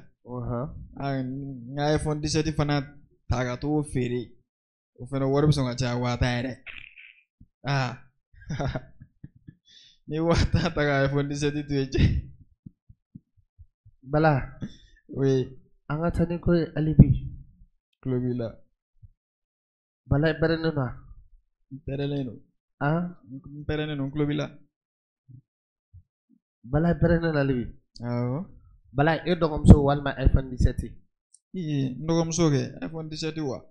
Ah, n ka iPhone 17 fana ta ka t'o feere. O fana wari bɛ sɔn ka caya 50 000 yɛrɛ. Ah. Ni 50 000 ta ka iPhone 17 to yen cɛ. Bala. Oui. An ka taa ni ko ye hali bi. Tulo b'i la. Bala, i pɛrɛnnen don wa? N pɛrɛnnen don. Han? N pɛrɛnnen don, n tulo b'i la. Bala, i pɛrɛnnen don hali bi. Awɔ. Bala, e dɔgɔmuso walima iPhone 17. Ee, n dɔgɔmuso kɛ iPhone 17 wa?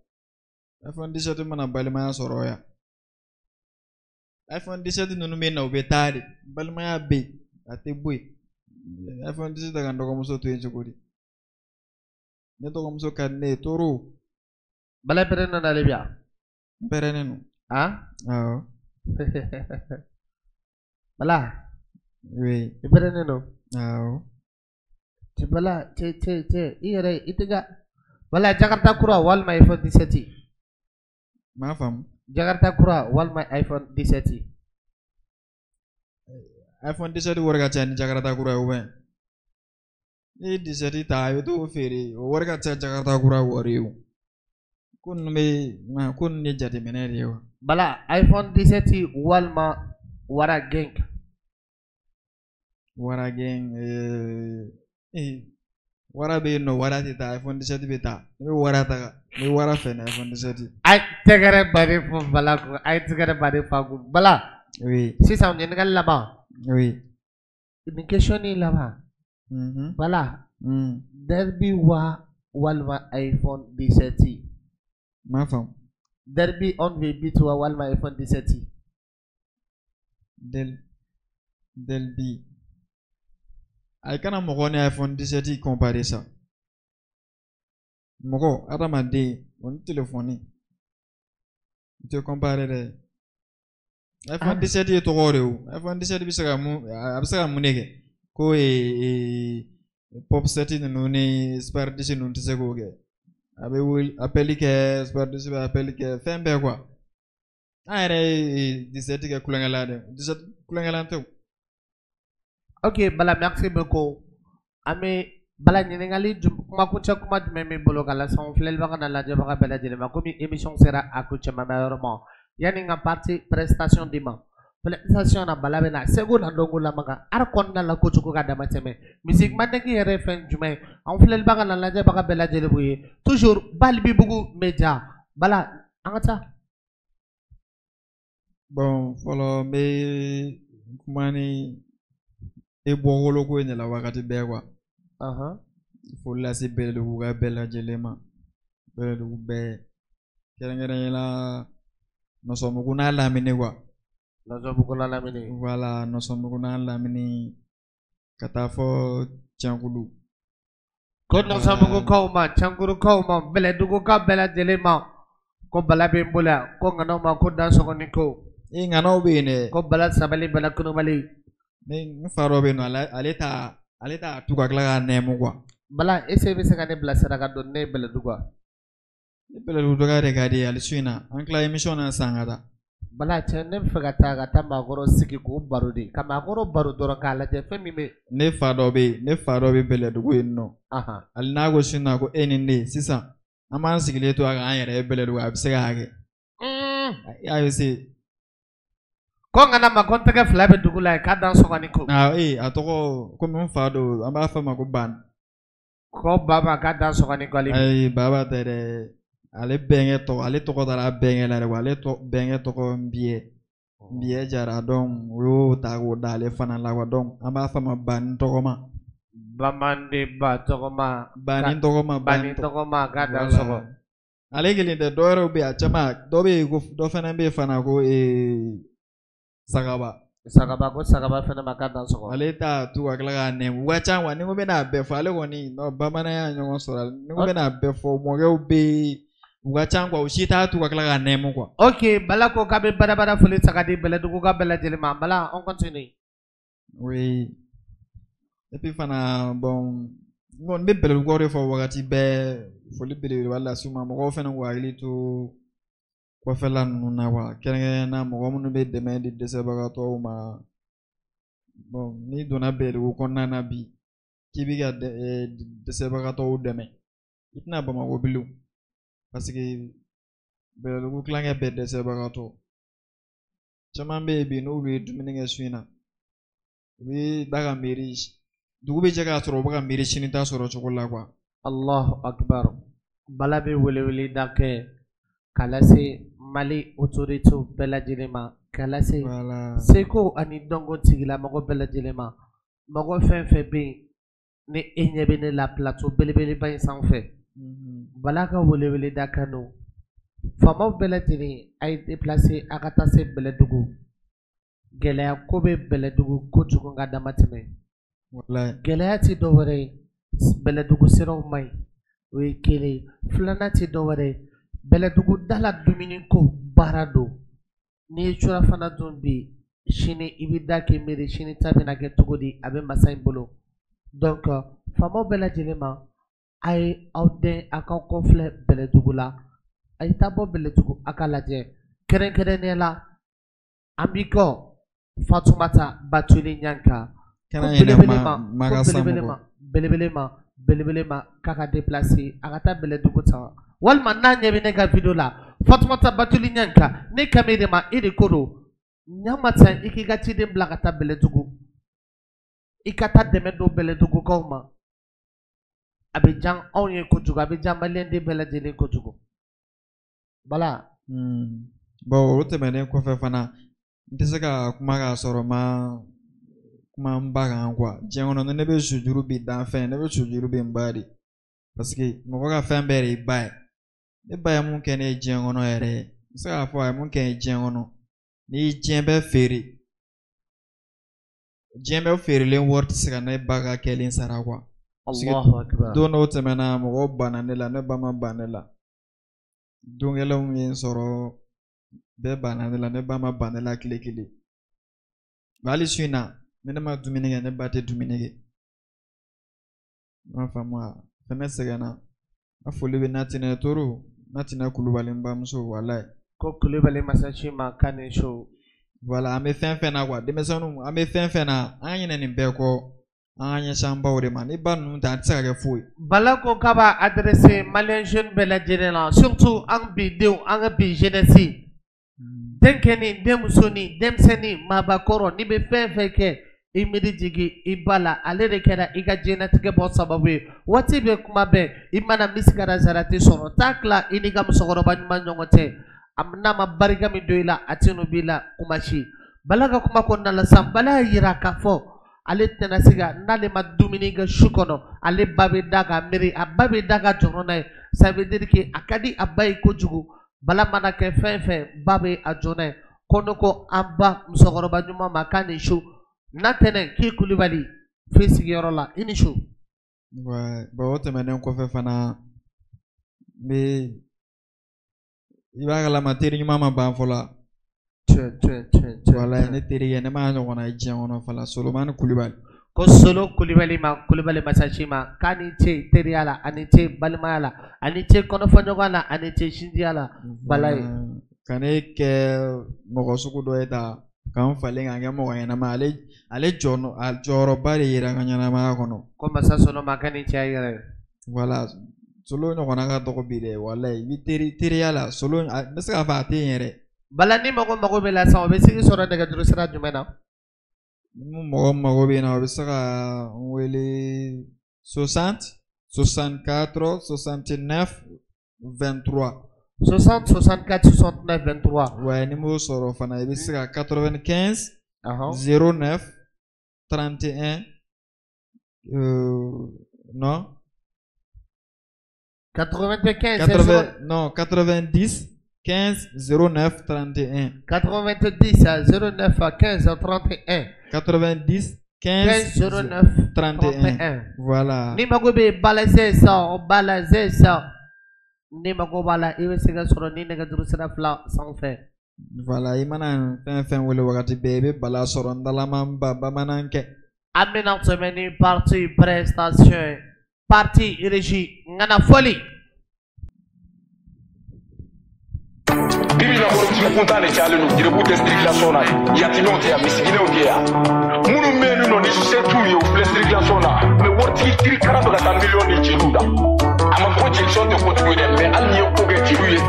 iPhone 17 mana balimaya sɔrɔ yan. iPhone 17 ninnu bɛ na, u bɛ taa de. Balimaya bɛ yen, a tɛ bɔ yen. iPhone 17 ta ka n dɔgɔmuso to yen cogo di? Ne dɔgɔmuso ka di ne ye trop. Bala, i pɛrɛnnen don hali bi wa? N pɛrɛnnen don. Han? Awɔ. Bala. Oui. I pɛrɛnnen don. Awɔ. Cɛ, Bala, cɛ cɛ cɛ, i yɛrɛ i tɛ ka Bala, Jakarta kura walima iPhone 17. N m'a faamu. Jakarta kura walima iPhone 17. iPhone 17 wari ka ca ni Jakarta kura ye ou bien? N'i ye 17 ta, i bɛ t'o feere, o wari ka ca Jakarta kura wari ye o. Ko ninnu bɛ ko ninnu ye jateminɛ de ye wa. Bala, iPhone 17 walima Wara Gang. Wara Gang, ee, Wara bɛ yen nɔ, wara tɛ taa, iPhone 17 bɛ taa. Ne bɛ wara ta, n bɛ wara fɛ ni iPhone 17. A ye tɛgɛrɛ baden fɔ Bala kun, a ye tɛgɛrɛ baden fɔ a kun. Bala. Oui. Sisan ɲininkali laban. Oui. Nin question ni laban. Bala. Derby wa walima iPhone 17. N m'a faamu. Derby 11,8 wa walima iPhone 17. Delby. A kana mɔgɔ ni iPhone 17 comparer sa. Mɔgɔ adamaden o ni téléphone u tɛ comparer dɛ. iPhone 17 ye tɔgɔ de ye o. iPhone 17 bɛ se ka mun, a bɛ se ka mun de kɛ? Ko Pop 7 ninnu ni Super 10 ninnu tɛ se k'o kɛ. A bɛ wele appel kɛ, Super 10 bɛ appel kɛ, fɛn bɛɛ quoi. An yɛrɛ ye 17 kɛ kulonkɛ la dɛ. 17 kulonkɛlan tɛ o. Ok Bala, merci beaucoup. An bɛ Bala ɲininkali kumakuncɛ kuma jumɛn b'i bolo ka lase an filɛlibaga n'a lajɛbaga bɛɛ lajɛlen ma, komi émission sera a kuncɛma yɔrɔ ma, yanni n ka partie prestation d'i ma. Prestation na, Bala bɛ na seko na dɔnko lamaga art kɔnɔna la kojugu ka dama tɛmɛ. Musique mandingue yɛrɛ ye fɛn jumɛn ye? An filɛlibaga n'a lajɛbaga bɛɛ lajɛlen b'o ye toujours Balibibugu Media. Bala, an ka taa. Bon, fɔlɔ n bɛ kuma ni e bɔkolo ko in de la wagati bɛɛ quoi. Foli lase Bɛlɛdugu ka bɛɛ lajɛlen ma. Bɛlɛdugu bɛɛ, kɛrɛnkɛrɛnnenya la Nɔsɔnbugu n'a lamini quoi. Nɔsɔnbugu n'a lamini. Voilà, Nɔsɔnbugu n'a lamini ka taa fɔ Tiankulu. Ko Nɔsɔnbugukaw ma, Tiankurukaw ma, Bɛlɛdugukaw bɛɛ lajɛlen ma, ko Bala bɛ n bolo yan, ko ŋanaw ma ko dansɔgɔni ko. Ee, ŋanaw bɛ yen dɛ. Ko Bala sabali, Bala kunubali. Ne n fa dɔ bɛ yen nɔ, ale t'a tu ka tila k'a nɛɛmu quoi. Bala, est ce que i bɛ se ka ne bilasira ka don ne ye Bɛlɛdugu wa? Ne Bɛlɛdugu dɔgɔya de ka di ye hali su in na. An tila émission na sisan ka taa. Bala cɛ, ne bɛ fɛ ka taa maakɔrɔ sigi k'o baro de, ka maakɔrɔ baro dɔrɔn k'a lajɛ fɛn min bɛ. Ne fa dɔ bɛ yen, ne fa dɔ bɛ Bɛlɛdugu yen nɔ. Hali n'a ko su in na ko e ni ne sisan, an b'an sigilen to a kan an yɛrɛ ye Bɛlɛdugu, a bɛ se k'a kɛ. A bɛ se. Ko n kana ma ko n tɛgɛ fila bɛ dugu la yen k'a dan sɔgɔni ko. Aa ee, a tɔgɔ komi n fa don, an b'a fɔ a ma ko Ban. Ko Baba k'a dan sɔgɔni ko ale. Ayi, Baba tɛ dɛ. Ale bɛnkɛ tɔgɔ, ale tɔgɔ taara bɛnkɛ la dɛ, ale bɛnkɛ tɔgɔ Nbiyɛ. Nbiyɛ Jara, donc o y'o ta k'o da ale fana la quoi, donc an b'a fɔ a ma Bani tɔgɔma. Bamande ba tɔgɔma. Bani tɔgɔma. Bani tɔgɔma k'a dan sɔgɔ. Ale kelen tɛ, dɔ wɛrɛw bɛ yen, a caman dɔ bɛ yen ko dɔ fana bɛ yen fana ko Sagaba. Sagaba, ko Sagaba fana ma k'a dan sɔgɔ. Ale t'a tu ka tila k'a nɛmu. U ka ca quoi, ni ko bɛna a bɛɛ fɔ, ale kɔni non, bamananya ɲɔgɔn sɔrɔ, ni ko bɛna a bɛɛ fɔ, mɔkɛw bɛ yen, u ka ca quoi, u si t'a tu ka tila k'a nɛmu quoi. Ok, Bala ko k'a bɛ badabada foli ta ka di Bɛlɛdugu ka bɛɛ lajɛlen ma. Bala, on continue. Oui. Et puis fana, bon, n kɔni bɛ Bɛlɛdugukaw de fɔ wagati bɛɛ, foli belebeleba lase u ma. Mɔgɔw fana k'u hakili to kɔfɛla ninnu na quoi, kɛrɛnkɛrɛnnenya la mɔgɔ minnu bɛ dɛmɛ di dɛsɛbagatɔw ma. Bon, n'i donna Bɛlɛdugu kɔnɔna na bi k'i bɛ ka dɛsɛbagatɔw dɛmɛ, i tɛna Bamakɔ bilen, parce que Bɛlɛdugu tilankɛ bɛɛ dɛsɛbagatɔ caman bɛ yen bi. N'olu ye dumuni kɛ su in na, u bɛ da ka miiri, dugu bɛ jɛ k'a sɔrɔ u bɛ ka miiri sini ta sɔrɔ cogo la quoi. Allahu akbar. Bala bɛ weleweleda kɛ k'a lase Mali autorités bɛɛ lajɛlen ma, k'a lase seko ani dɔnko tigilamɔgɔ bɛɛ lajɛlen ma. Mɔgɔ fɛn fɛn bɛ yen ni e ɲɛ bɛ ne la plateau belebeleba in sanfɛ, Bala ka weleweleda kan don. Faamaw bɛɛ lajɛlen, a ye déplacer a ka taa se Bɛlɛdugu. Gɛlɛya ko bɛ Bɛlɛdugu kojugu ka dama tɛmɛ. Gɛlɛya tɛ dɔwɛrɛ ye, Bɛlɛdugu siraw man ɲi, o ye kelen ye. Filanan tɛ dɔwɛrɛ ye, Bɛlɛdugu da la dumuni ko baara don. N'i ye surafana dun bi, sini i bɛ da k'i miiri sini ta bɛna kɛ cogo di, a bɛ masa in bolo. Donc faamaw bɛɛ lajɛlen ma, a ye aw den a k'aw kɔfilɛ Bɛlɛdugu la, a ye taa bɔ Bɛlɛdugu a ka lajɛ. Kɛrɛnkɛrɛnnenya la, an b'i kɔ Fatumata Batuli Ɲanka. Belebele ma, belebele ma, belebele ma, belebele ma, k'a ka déplacer a ka taa Bɛlɛdugu ta, walima n'a ɲɛ bɛ ne ka vidéo la, Fatumata Batuli Ɲanka, ne kan bɛ de ma, e de ko don. Ɲama san, i k'i ka ciden bila ka taa Bɛlɛdugu, i ka taa dɛmɛ don Bɛlɛdugukaw ma. A A bɛ diya anw ye kojugu, a bɛ diya maliyɛnden bɛɛ lajɛlen kojugu. Bala. Bon, o tɛmɛnen kɔfɛ fana, n tɛ se ka kuma k'a sɔrɔ ma kuma n ba kan quoi. Diɲɛ kɔnɔ ni ne bɛ sujuru bi dan fɛn, ne bɛ sujuru bi n ba de. Parce que mɔgɔ ka fɛn bɛɛ de y'i ba ye. Ne ba ye mun kɛ ne ye diɲɛ kɔnɔ yɛrɛ, n bɛ se k'a fɔ a ye mun kɛ n ye diɲɛ kɔnɔ. N'i ye diɲɛ bɛɛ feere, diɲɛ bɛɛ feerelen wari tɛ se ka ne ba ka kɛlen sara quoi. Allahu akbar. Don dɔw tɛmɛna mɔgɔw banna ne la, ne ba ma ban ne la. Don gɛlɛnw ye n sɔrɔ, bɛɛ banna ne la, ne ba ma ban ne la tile kelen. Hali su in na, ni ne ma dumuni kɛ, ne ba tɛ dumuni kɛ. I m'a faamu wa? Fɛn bɛ sɛgɛn na. N ka foli bɛ Natinɛ Toro, Natinɛ Kulubali n bamuso walayi. Ko Kulubali Masasi ma k'a ni su. Voilà, an bɛ fɛn fɛn na quoi, denmisɛnninw an bɛ fɛn fɛn na, an ka ɲinɛ nin bɛɛ kɔ. An ka ɲɛsin an baw de ma. Ni ba ninnu tɛ, an tɛ se ka kɛ foyi. Bala ko k'a b'a adressé malien jeune bɛɛ lajɛlen la, surtout an bi denw, an ka bi jeunesse. Denkɛnin, denmusonin, denmisɛnnin, maabakɔrɔ, n'i bɛ fɛn fɛn kɛ, i miiri jigin i ba la, ale de kɛra i ka diɲɛlatigɛ bɔ sababu ye. Waati bɛɛ, kuma bɛɛ, i mana misikara zarati sɔrɔ, taa tila i n'i ka musokɔrɔba ɲuman ɲɔgɔn cɛ. N'a ma barika min don i la, a tɛ n'o b'i la kuma si. Bala ka kuma kɔnɔna la sisan, Bala y'a yira k'a fɔ ale tɛna se ka, n'ale ma dumuni kɛ su kɔnɔ, ale ba bɛ da ka miiri, a ba bɛ da ka jɔrɔ n'a ye. Ça veut dire que a ka di a ba ye kojugu. Bala mana kɛ fɛn fɛn, ba bɛ a jɔ n'a ye. Ko ne ko an ba musokɔrɔba ɲuman ma k'a ni su. Natɛnɛ k'i Kulubali f'i sigiyɔrɔ la, i ni su. Ouais, bon, o tɛmɛnen kɔfɛ fana, n bɛ i b'a kalama teri ɲuman ma ban fɔlɔ. Tiɲɛ tiɲɛ tiɲɛ tiɲɛ. Walayi, ne terikɛ ne m'a ɲɔgɔnna ye diɲɛ kɔnɔ fɔlɔ, Solomani Kulubali. Ko Solo Kulubali ma, Kulubali Masasi ma, k'a ni ce teriya la, a ni ce balimaya la, a ni ce kɔnɔfɔɲɔgɔn la, a ni ce sinjiya la. Bala ye. Ka ne kɛ mɔgɔ sugu dɔ ye ta k'an falen k'an kɛ mɔgɔ ɲɛnama, ale jɔ a jɔyɔrɔba de yira n ka ɲɛnamaya kɔnɔ. Ko masa Solo ma k'a ni ce a yɛrɛ ye. Voilà, Solo ɲɔgɔnna ka dɔgɔ bi dɛ, walayi. I bɛ teri teriya la, Solo n bɛ se k'a fɔ a tɛ yen yɛrɛ. Bala, ni mɔgɔ mago bɛ la sisan, o bɛ se k'i sɔrɔ nɛgɛjuru sira jumɛn na? Ni mɔgɔ mago bɛ n na, o bɛ se ka n wele 60 64 69 23. 60 64 69 23. Ouais, ni m'o sɔrɔ fana, i bɛ se ka 95 09 31, non. 95. 80, non, 90 15 09 31. 90 09 15 31. 90 15 15 09 31. 31. Voilà. Ni mago bɛ Balazɛ sa, Balazɛ sa, ni mago b'a la, i bɛ se ka sɔrɔ ni nɛgɛjuru sira fila sanfɛ. Voilà, i mana fɛn fɛn wele wagati bɛɛ, i bɛ Bala sɔrɔ n dalama n ba bamanankɛ. An bɛna tɛmɛ ni partie prestation, partie régie ŋana fɔli. Bibi na waritigi kuntan de cayalen don geribu tɛ circulation na, yatimɛw tɛ yan, misiginɛw tɛ yan, minnu bɛ yen nɔ ni se t'u ye, u filɛ circulation na, mais waritigi kirikara bɛ ka taa miliyɔn di jeliw la. A ma fɔ jelisɔn tɛ kojugu ye dɛ, mais hali n'i ye ko kɛ jeliw ye,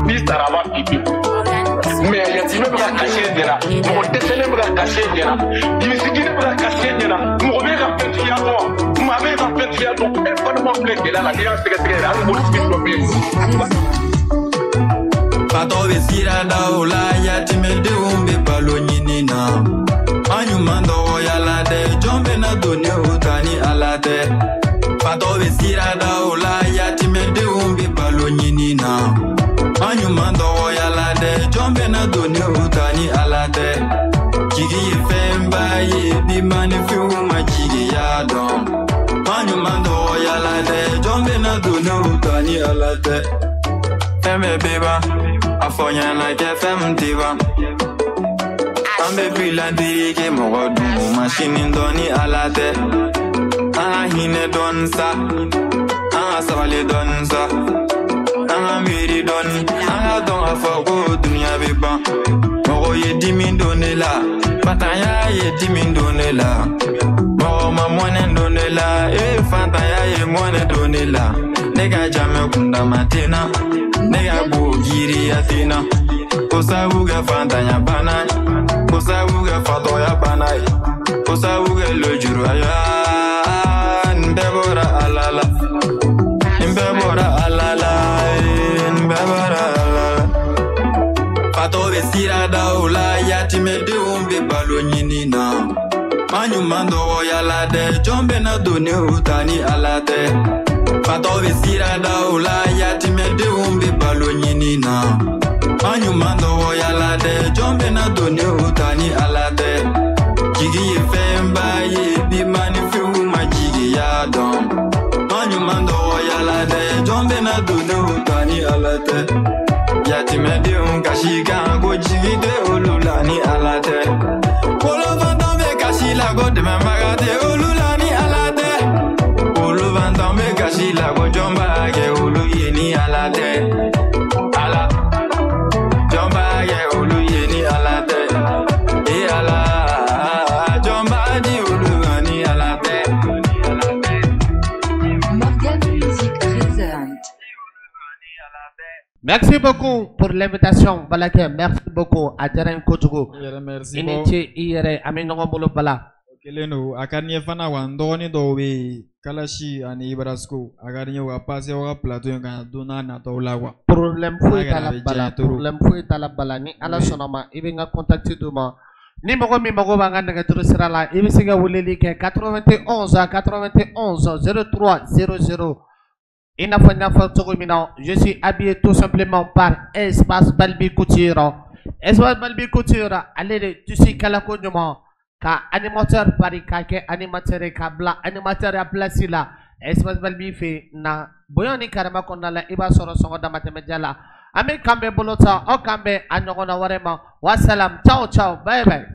n'i sara a b'a f'i pewu. Mais yatimɛ bɛ ka kasi e ɲɛna, mɔgɔ dɛsɛlen bɛ ka kasi e ɲɛna, misiginɛ bɛ ka kasi e ɲɛna, mɔgɔ b'e ka fɛntigiya dɔn, maa b'e ka fɛntigiya dɔn, e balima filɛ gɛlɛya la, n'i y'a sɛgɛsɛgɛ yɛrɛ, hali moritigi dɔ bɛ yen. Fatɔ bɛ siradaw la, yatimɛdenw bɛ balo ɲini na. An ɲuman dɔgɔya la dɛ, jɔn bɛna don ni o ta ni Ala tɛ. Fatɔ bɛ siradaw la, yatimɛdenw bɛ balo ɲini na. An ɲuman dɔgɔya la dɛ, jɔn bɛna don ni o ta ni Ala tɛ. Jigi ye fɛnba ye, bi maninfinw ma jigiya dɔn. An ɲuman dɔgɔya la dɛ, jɔn bɛna don ni o ta ni Ala tɛ. Fɛn bɛɛ bɛ ban, a fɔ ɲɛna kɛ fɛn min tɛ ban. An bɛ bilatiri kɛ mɔgɔ dun ma sini dɔn ni Ala tɛ. An ka hinɛ dɔɔni sa, an ka sabali dɔɔni sa, an ka miiri dɔɔni, an ka dɔn k'a fɔ ko dunuya bɛ ban. Mɔgɔ ye dimi don ne la, fatanya ye dimi don ne la, mɔgɔ ma mɔnɛ don ne la, e fantanya ye mɔnɛ don ne la. Ne ka jamɛ kundama tɛ na, ne ka bo giriya tɛ na. Ko sabu kɛ fantanya bana ye, ko sabu kɛ fatɔya bana ye, ko sabu kɛ lujuraya, nin bɛɛ bɔra Ala la. yatimɛdenw bɛ balo ɲini na. Maa ɲuman dɔgɔya la dɛ, jɔn bɛna don ne u ta ni Ala tɛ. Fatɔ bɛ siradaw la, yatimɛdenw bɛ balo ɲini na. Maa ɲuman dɔgɔya la dɛ, jɔn bɛna don ne u ta ni Ala tɛ. Jigi ye fɛnba ye, bi maninfinw ma jigiya dɔn. Maa ɲuman dɔgɔya la dɛ, jɔn bɛna don ne u ta ni Ala tɛ. Yatimɛdenw kasi kan ko jigi tɛ olu la ni Ala tɛ. Wolofantan bɛ kasi la ko dɛmɛbaga tɛ olu la ni Ala tɛ. Wolofantan bɛ kasi la ko jɔn b'a kɛ olu ye ni Ala tɛ. Ala, jɔn b'a kɛ olu ye ni Ala tɛ. E Ala, jɔn b'a di olu ma ni Ala tɛ. Morgan Music présente. Merci beaucoup pour l'invitation, Balakɛ. Merci beaucoup. A diyara n ye kojugu. I yɛrɛ, merci. I ni Bon. ce i yɛrɛ, an bɛ ɲɔgɔn bolo, Bala. O kelen don, a ka di n ye fana wa, n dɔgɔnin dɔw bɛ yen, Kalasi ani Ibrasco, a ka di n ye u ka passer aw ka plateau in kan don n'a nataw la quoi. Problème foyi N'a t'a kɛra la, a bɛ Bala. diya n ye trop. Problème foyi t'a la, Bala. Ni Ala Oui. sɔnna ma, i bɛ n ka contact d'u ma. Ni mɔgɔ min mago b'an ka nɛgɛjuru sira la, i bɛ se ka weleli kɛ 91 91 03 00. I n'a fɔ n y'a fɔ cogo min na, je suis habillé tout simplement par Espace Balbi Couture. Espace Balbi Couture, ale de tissu kalako ɲuman ka animateur pari k'a kɛ animateur ye, k'a bila animateur ya place la. Espace Balbi fɛ yen na, bonya ni karama kɔnɔna la, i b'a sɔrɔ sɔngɔ damatɛmɛja la. An bɛ kan bɛɛ bolo ta, aw kan bɛn a ɲɔgɔnna wɛrɛ ma. Wasalam, ciao ciao, bye bye.